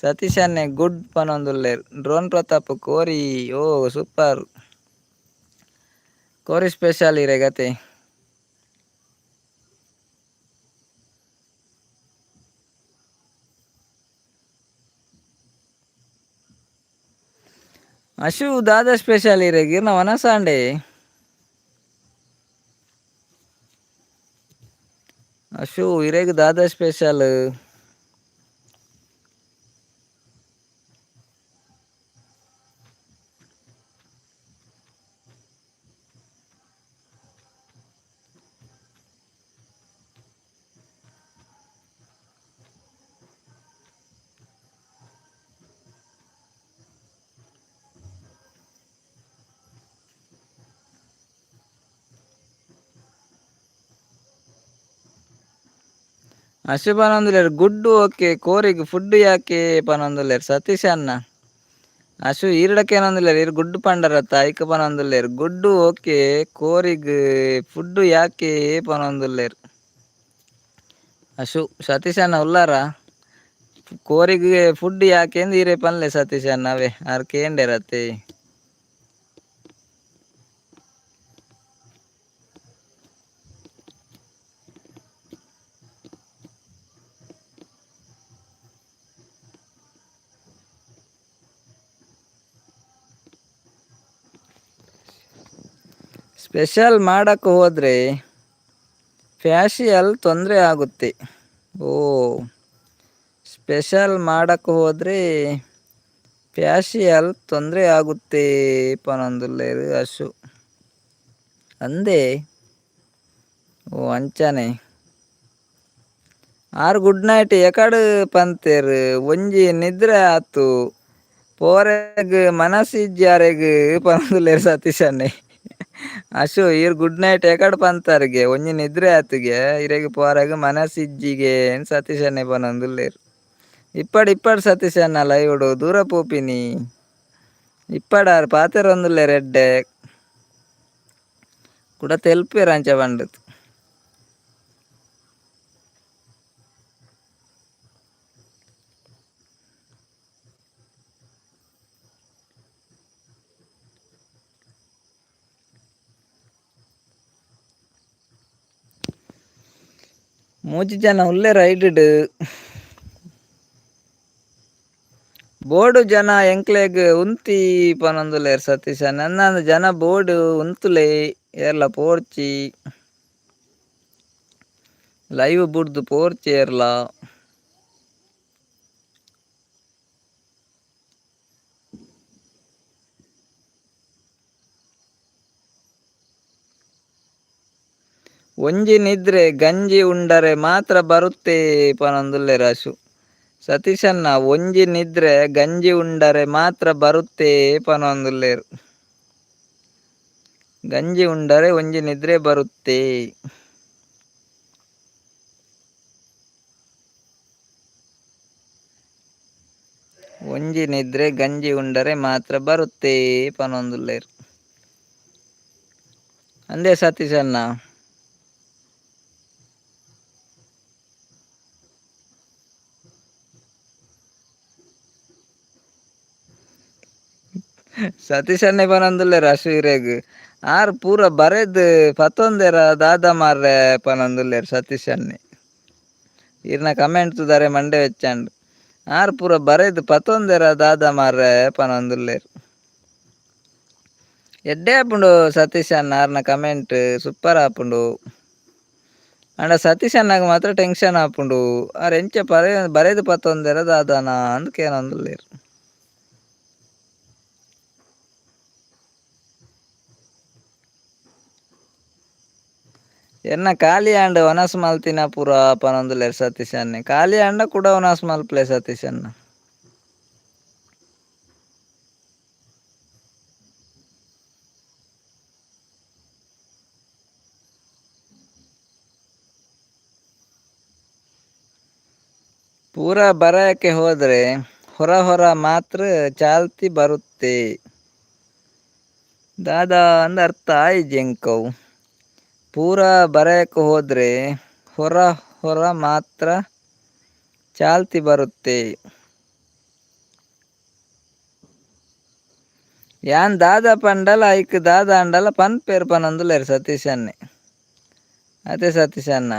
ಸತೀಶಣ್ಣೆ ಗುಡ್ ಪನೊಂದುಲ್ಲೆರ್. ಡ್ರೋನ್ ಪ್ರತಾಪ್ ಕೋರಿ, ಓ ಸೂಪರ್, ಕೋರಿ ಸ್ಪೆಷಲ್ ಇರೆಗತೆ. ಅಶು ದಾದಾ ಸ್ಪೆಷಲ್ ಇರೆಗ್? ಇರ್ನ ವನಸಾಂಡೆ. ಅಶು ಇರೆಗ್ ದಾದಾ ಸ್ಪೆಷಲ್? ಅಶು ಪನೊಂದುಲ್ಲೆರ್ ಗುಡ್ಡು ಓಕೆ, ಕೋರಿಗ್ ಫುಡ್ ಯಾಕೆ ಪನೊಂದುಲ್ಲೆರ್ ಸತೀಶ್ ಅಣ್ಣ. ಅಶು ಈರ್ಡಕೇನೊಂದುಲ್ಲೆರ್, ಈರ್ ಗುಡ್ಡು ಪಂಡರತ್ತ ಐಕ್ ಪನೊಂದುಲ್ಲೆರ್. ಗುಡ್ಡು ಓಕೆ, ಕೋರಿಗ್ ಫುಡ್ ಯಾಕೆ ಪನೊಂದುಲ್ಲೆರ್ ಅಶು. ಸತೀಶ್ ಅಣ್ಣ ಉಲ್ಲಾರ? ಕೋರಿಗ್ ಫುಡ್ ಯಾಕೆ ಅಂದ್ ಈರೇ ಪನ್ಲೆ ಸತೀಶ್ ಅಣ್ಣ. ಅವೇ ಆರ್ ಕೇಂಡೆರತ್ತೆ. ಸ್ಪೆಷಲ್ ಮಾಡೋಕ್ಕೆ ಹೋದರೆ ಫ್ಯಾಷಿಯಲ್ ತೊಂದರೆ ಆಗುತ್ತೆ. ಓ ಸ್ಪೆಷಲ್ ಮಾಡೋಕ್ಕೆ ಹೋದರೆ ಫ್ಯಾಷಿಯಲ್ ತೊಂದರೆ ಆಗುತ್ತೆ ಪನೊಂದುಲ್ಲೆರ್ ಅಶು. ಅಂದೇ ಓ ಅಂಚನೆ. ಆರ್ ಗುಡ್ ನೈಟ್ ಎಕಡ್ ಪಂತೆರ್, ಒಂಜಿ ನಿದ್ರೆ ಆತು ಪೋರೆಗ್ ಮನಸ್ಸಿಜ್ಜಿ ಅರೆಗ್ ಪನೊಂದುಲ್ಲೆರ್ ಸತೀಶ್ ಅಣ್ಣೆ. ಅಶು ಈರ್ ಗುಡ್ ನೈಟ್ ಎಕಡ್ ಪಂತರ್ಗೆ, ಒಂಜಿ ನಿದ್ರೆ ಆತುಗೆ ಇರೆಗ್ ಪೋರೆಗ್ ಮನಸ್ಸಿಜ್ಜಿಗೆ ಸತೀಶ್ ಅಣ್ಣೆ ಪನೊಂದುಲ್ಲೆರ್. ಇಪ್ಪಡ್ ಇಪ್ಪಡ್ ಸತೀಶ್ ಅಣ್ಣ, ಲೈವ್ಡ್ ದೂರ ಪೋಪಿನಿ ಇಪ್ಪಡಾರ್ ಪಾತೆರೊಂದುಲ್ಲೆರ್ ಎಡ್ಡೆ ಕುಡ ತೆಲ್ಪೆರ್ ಅಂಚ ಪಂಡುದು. ಮೂಜಿ ಜನ ಉಲ್ಲೆರ್ ಐಡ್. ಬೋಡು ಜನ ಎಂಕ್ಲೆಗ್ ಉಂತಿ ಪನೊಂದುಲ್ಲೆರ್ ಸತೀಶ್. ನನ್ನಂದ್ ಜನ ಬೋಡು ಉಂತುಲೆ, ಏರ್ಲ ಪೋರ್ಚಿ ಲೈವ್ ಬುಡ್ದು ಪೋರ್ಚಿ ಏರ್ಲ. ಒಂಜಿ ನಿದ್ರೆ ಗಂಜಿ ಉಂಡರೆ ಮಾತ್ರ ಬರುತ್ತೆ ಪನೊಂದುಲ್ಲೆರ್ ಅಶು. ಸತೀಶಣ್ಣ ಒಂಜಿ ನಿದ್ರೆ ಗಂಜಿ ಉಂಡರೆ ಮಾತ್ರ ಬರುತ್ತೆ ಪನೊಂದುಲ್ಲೆರ್. ಗಂಜಿ ಉಂಡರೆ ಒಂಜಿ ನಿದ್ರೆ ಬರುತ್ತೆ. ಒಂಜಿ ನಿದ್ರೆ ಗಂಜಿ ಉಂಡರೆ ಮಾತ್ರ ಬರುತ್ತೆ ಪನೊಂದುಲ್ಲೆರ್. ಅಂದೇ ಸತೀಶಣ್ಣ. ಸತೀಶಣ್ಣೆ ಪನೊಂದುಲ್ಲೆರ್ ಅಶು ಇರೆಗ್. ಆರ್ ಪೂರ ಬರೆದ್ ಪತೊಂದೆರ ದಾದ ಮಾರ್ರೆ ಪನೊಂದುಲ್ಲೆರ್ ಸತೀಶಣ್ಣೆ. ಇರ್ನ ಕಮೆಂಟ್ ತೂದರೆ ಮಂಡೆ ವೆಚ್ಚಾಂಡ್. ಆರ್ ಪೂರ ಬರೆದ್ ಪತೊಂದೆರ ದಾದ ಮಾರ್ರೆ ಪನೊಂದುಲ್ಲೆರ್. ಎಡ್ಡೆ ಆಪುಂಡು ಸತೀಶ್ ಅಣ್ಣ ಆರ್ನ ಕಮೆಂಟ್ ಸೂಪರ್ ಆಪುಂಡು. ಆಂಡ ಸತೀಶ್ ಅಣ್ಣಗ್ ಮಾತ್ರ ಟೆನ್ಷನ್ ಆಪುಂಡು. ಆರ್ ಎಂಚ ಬರೆದ್ ಪತೊಂದೆರ ದಾದನ ಅಂದ್ ಕೇನೊಂದುಲ್ಲೆರ್. ಎನ್ನ ಖಾಲಿ ಆಂಡ್ ವನಸ್ ಮಲ್ತಿನ ಪೂರ ಪನೊಂದುಲ್ಲೆರ್ ಸತೀಶ್ ಅಣ್ಣೆ. ಖಾಲಿ ಆಂಡ ಕುಡ ವನಸ್ ಮಲ್ಪುಲೆ ಸತೀಶ್ ಅಣ್ಣ. ಪೂರ ಬರೆಯಕ್ಕೆ ಹೋದ್ರೆ ಹೊರ ಹೊರ ಮಾತ್ರ ಚಾಲ್ತಿ ಬರುತ್ತೆ. ದಾದಾ ಅಂದ್ ಅರ್ಥ ಆಯಿಜಿ ಎಂಕವು. ಪೂರ ಬರೆಯಕ್ಕೆ ಹೋದ್ರೆ ಹೊರ ಹೊರ ಮಾತ್ರ ಚಾಲ್ತಿ ಬರುತ್ತೆ. ಯಾನ್ ದಾದ ಪಂಡಲ ಐಕ್ ದಾದ ಅಂಡಲ ಪನ್ಪೆರ್ ಪನೊಂದುಲ್ಲೆರ್ ಸತೀಶ್ ಅಣ್ಣೆ. ಅತೆ ಸತೀಶ್ ಅಣ್ಣ.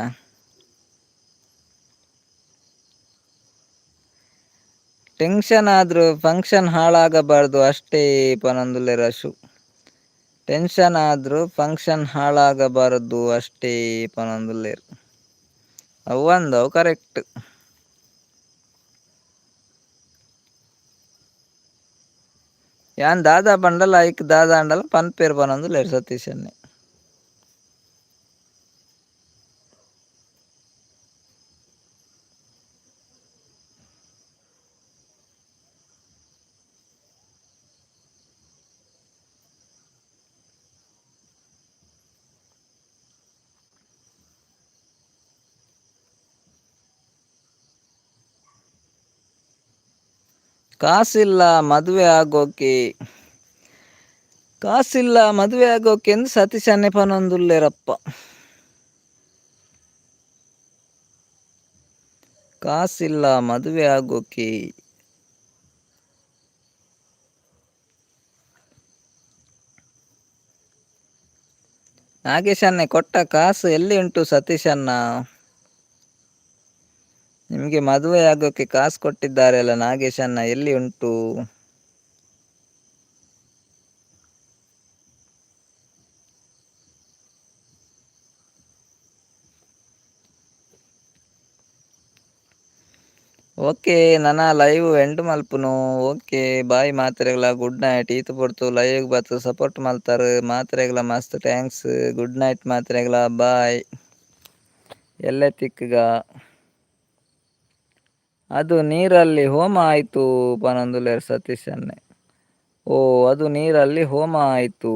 ಟೆನ್ಷನ್ ಆದ್ರೂ ಫಂಕ್ಷನ್ ಹಾಳಾಗಬಾರ್ದು ಅಷ್ಟೇ ಪನೊಂದುಲ್ಲೆರ್ ಅಶು. ಟೆನ್ಷನ್ ಆದ್ರೂ ಫಂಕ್ಷನ್ ಹಾಳಾಗಬಾರದು ಅಷ್ಟೇ ಪನೊಂದುಲ್ಲೆರ್. ಅವು ಅವು ಕರೆಕ್ಟ್. ಯಾನ್ ದಾದ ಪಂಡಲ ಐಕ್ ದಾದ ಅಂಡಲ ಪನ್ಪೆರ್ ಪನೊಂದುಲ್ಲೆರ್ ಸತೀಶ್ ಅಣ್ಣೆ. ಕಾಸಿಲ್ಲ ಮದುವೆ ಆಗೋಕೆ, ಕಾಸಿಲ್ಲ ಮದುವೆ ಆಗೋಕೆ ಎಂದು ಸತೀಶ್ ಅಣ್ಣೆ ಪನೊಂದುಲ್ಲೆರಪ್ಪ. ಕಾಸಿಲ್ಲ ಮದುವೆ ಆಗೋಕೆ. ನಾಗೇಶ್ ಅಣ್ಣೆ ಕೊಟ್ಟ ಕಾಸು ಎಲ್ಲಿ ಉಂಟು ಸತೀಶ್ ಅಣ್ಣ? ನಿಮಗೆ ಮದುವೆ ಆಗೋಕೆ ಕಾಸು ಕೊಟ್ಟಿದ್ದಾರೆ ಅಲ್ಲ ನಾಗೇಶ್ ಅಣ್ಣ, ಎಲ್ಲಿ ಉಂಟು? ಓಕೆ, ನನ್ನ ಲೈವ್ ಎಂಡ್ ಮಲ್ಪುನು. ಓಕೆ ಬಾಯ್ ಮಾತ್ರೆಗ್ಲ, ಗುಡ್ ನೈಟ್. ಈತ್ ಪೊರ್ತು ಲೈವ್ ಬತ್ತ್ ಸಪೋರ್ಟ್ ಮಲ್ತಾರ್ ಮಾತ್ರೆಗ್ಲ ಮಸ್ತ್ thanks. Good night ಮಾತ್ರೆಗ್ಲ, ಬಾಯ್. ಎಲ್ಲೆ ತಿಕ್ಕುಗ. ಅದು ನೀರಲ್ಲಿ ಹೋಮ ಆಯಿತು ಪನೊಂದುಲ್ಲೆರ್ ಸತೀಶ್ ಅಣ್ಣೆ. ಓ ಅದು ನೀರಲ್ಲಿ ಹೋಮ ಆಯಿತು.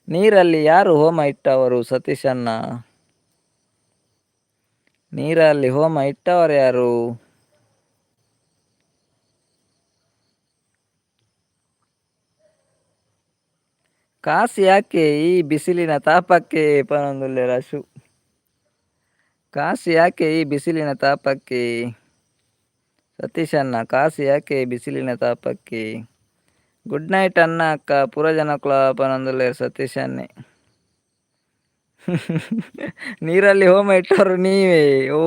ನೀರಲ್ಲಿ ಯಾರು ಹೋಮ ಇಟ್ಟವರು ಸತೀಶ್ ಅಣ್ಣ? ನೀರಲ್ಲಿ ಹೋಮ ಇಟ್ಟವರು ಯಾರು? ಕಾಸು ಯಾಕೆ ಈ ಬಿಸಿಲಿನ ತಾಪಕ್ಕೆ ಪನೊಂದುಲ್ಲೆರ್ ಅಶು. ಕಾಸು ಯಾಕೆ ಈ ಬಿಸಿಲಿನ ತಾಪಕ್ಕೆ? ಸತೀಶ್ ಅಣ್ಣ ಕಾಸು ಯಾಕೆ ಬಿಸಿಲಿನ ತಾಪಕ್ಕೆ? ಗುಡ್ ನೈಟ್ ಅಣ್ಣ ಅಕ್ಕ ಪೂರ ಜನಕುಲ ಪನೊಂದುಲ್ಲೆರ್ ಸತೀಶ್ ಅಣ್ಣೆ. ನೀರಲ್ಲಿ ಹೋಮ ಇಟ್ಟವರು ನೀವೇ. ಓ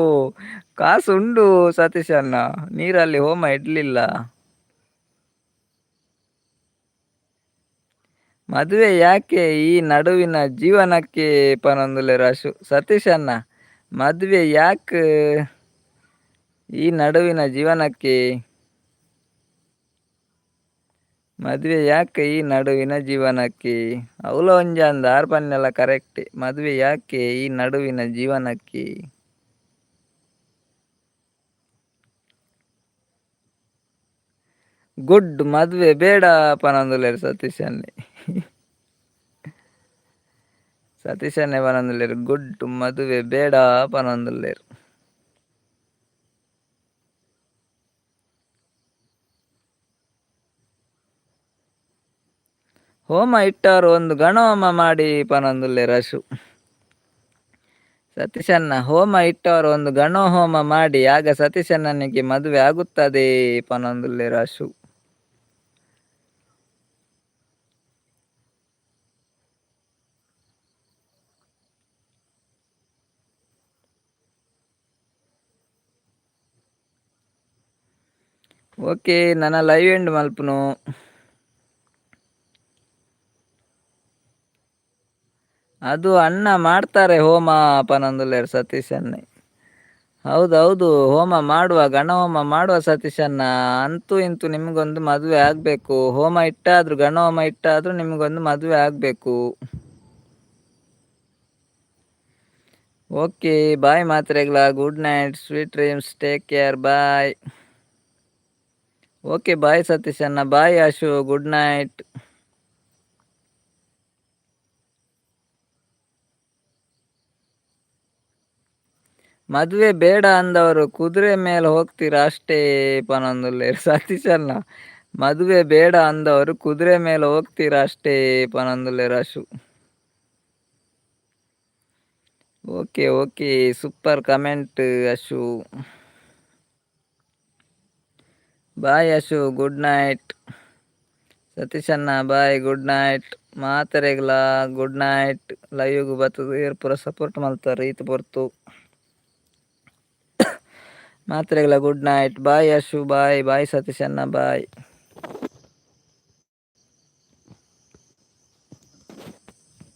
ಕಾಸು ಉಂಡು ಸತೀಶ್ ಅಣ್ಣ, ನೀರಲ್ಲಿ ಹೋಮ ಇಡಲಿಲ್ಲ. ಮದುವೆ ಯಾಕೆ ಈ ನಡುವಿನ ಜೀವನಕ್ಕೆ ಪನೊಂದುಲ್ಲೆರ್ ಅಶು. ಸತೀಶ್ ಅಣ್ಣ ಮದುವೆ ಯಾಕೆ ಈ ನಡುವಿನ ಜೀವನಕ್ಕೆ? ಮದುವೆ ಯಾಕೆ ಈ ನಡುವಿನ ಜೀವನಕ್ಕೆ? ಅವಲ ಒಂಜಾಂದ್ ಆರ್ ಪನ್ನೆಲ್ಲ ಕರೆಕ್ಟ್. ಮದುವೆ ಯಾಕೆ ಈ ನಡುವಿನ ಜೀವನಕ್ಕೆ? ಗುಡ್, ಮದುವೆ ಬೇಡ ಪನೊಂದುಲ್ಲೆರ್ ಸತೀಶ್ ಅಣ್ಣೆ. ಸತೀಶ್ ಅಣ್ಣೆ ಪನೊಂದುಲ್ಲೆರ್ ಗುಡ್, ಮದುವೆ ಬೇಡ ಪನೊಂದುಲ್ಲೆರ್. ಹೋಮ ಇಟ್ಟಾರು ಒಂದು ಗಣಹೋಮ ಮಾಡಿ ಪನೊಂದುಲ್ಲೆರ್ ಅಶು. ಸತೀಶಣ್ಣ, ಹೋಮ ಇಟ್ಟವರು ಒಂದು ಗಣಹೋಮ ಮಾಡಿ, ಆಗ ಸತೀಶಣ್ಣನಿಗೆ ಮದುವೆ ಆಗುತ್ತದೆ ಪನೊಂದುಲ್ಲೆರ್ ಅಶು. ಓಕೆ, ನನ್ನ ಲೈವ್ ಎಂಡ್ ಮಲ್ಪುನು. ಅದು ಅಣ್ಣ ಮಾಡ್ತಾರೆ ಹೋಮ ಪನೊಂದುಲ್ಲೆರ್ ಸತೀಶ್ ಅಣ್ಣೆ. ಹೌದೌದು, ಹೋಮ ಮಾಡುವ, ಗಣಹೋಮ ಮಾಡುವ ಸತೀಶಣ್ಣ. ಅಂತೂ ಇಂತೂ ನಿಮಗೊಂದು ಮದುವೆ ಆಗಬೇಕು. ಹೋಮ ಇಟ್ಟಾದರೂ, ಗಣಹೋಮ ಇಟ್ಟಾದರೂ ನಿಮಗೊಂದು ಮದುವೆ ಆಗಬೇಕು. ಓಕೆ, ಬಾಯ್ ಮಾತ್ರೆಗಳ. Good night, sweet dreams, take care, bye. Okay, bye ಸತೀಶಣ್ಣ, ಬಾಯ್ ಆಶು, ಗುಡ್ ನೈಟ್. ಮದುವೆ ಬೇಡ ಅಂದವರು ಕುದುರೆ ಮೇಲೆ ಹೋಗ್ತೀರಾ ಅಷ್ಟೇ ಪನೊಂದುಲ್ಲೆರ್ ಸತೀಶಣ್ಣ. ಮದುವೆ ಬೇಡ ಅಂದವರು ಕುದುರೆ ಮೇಲೆ ಹೋಗ್ತೀರಾ ಅಷ್ಟೇ ಪನೊಂದುಲ್ಲೆರ್ Ashu. Okay okay, super comment Ashu. Bye Ashu, good night. ಸತೀಶಣ್ಣ bye, good night. ಮಾತೆರೆಗ್ಲ good night. ಲೈವ್ಗ್ ಬತ್ತುದು ಏರ್ ಪೂರ ಸಪೋರ್ಟ್ ಮಲ್ತಾರ್ ಈತ್ ಪೊರ್ತು. ಮಾತ್ರೆಗಳ good night. Bye Ashu, bye bye ಸತೀಶಣ್ಣ, ಬಾಯ್.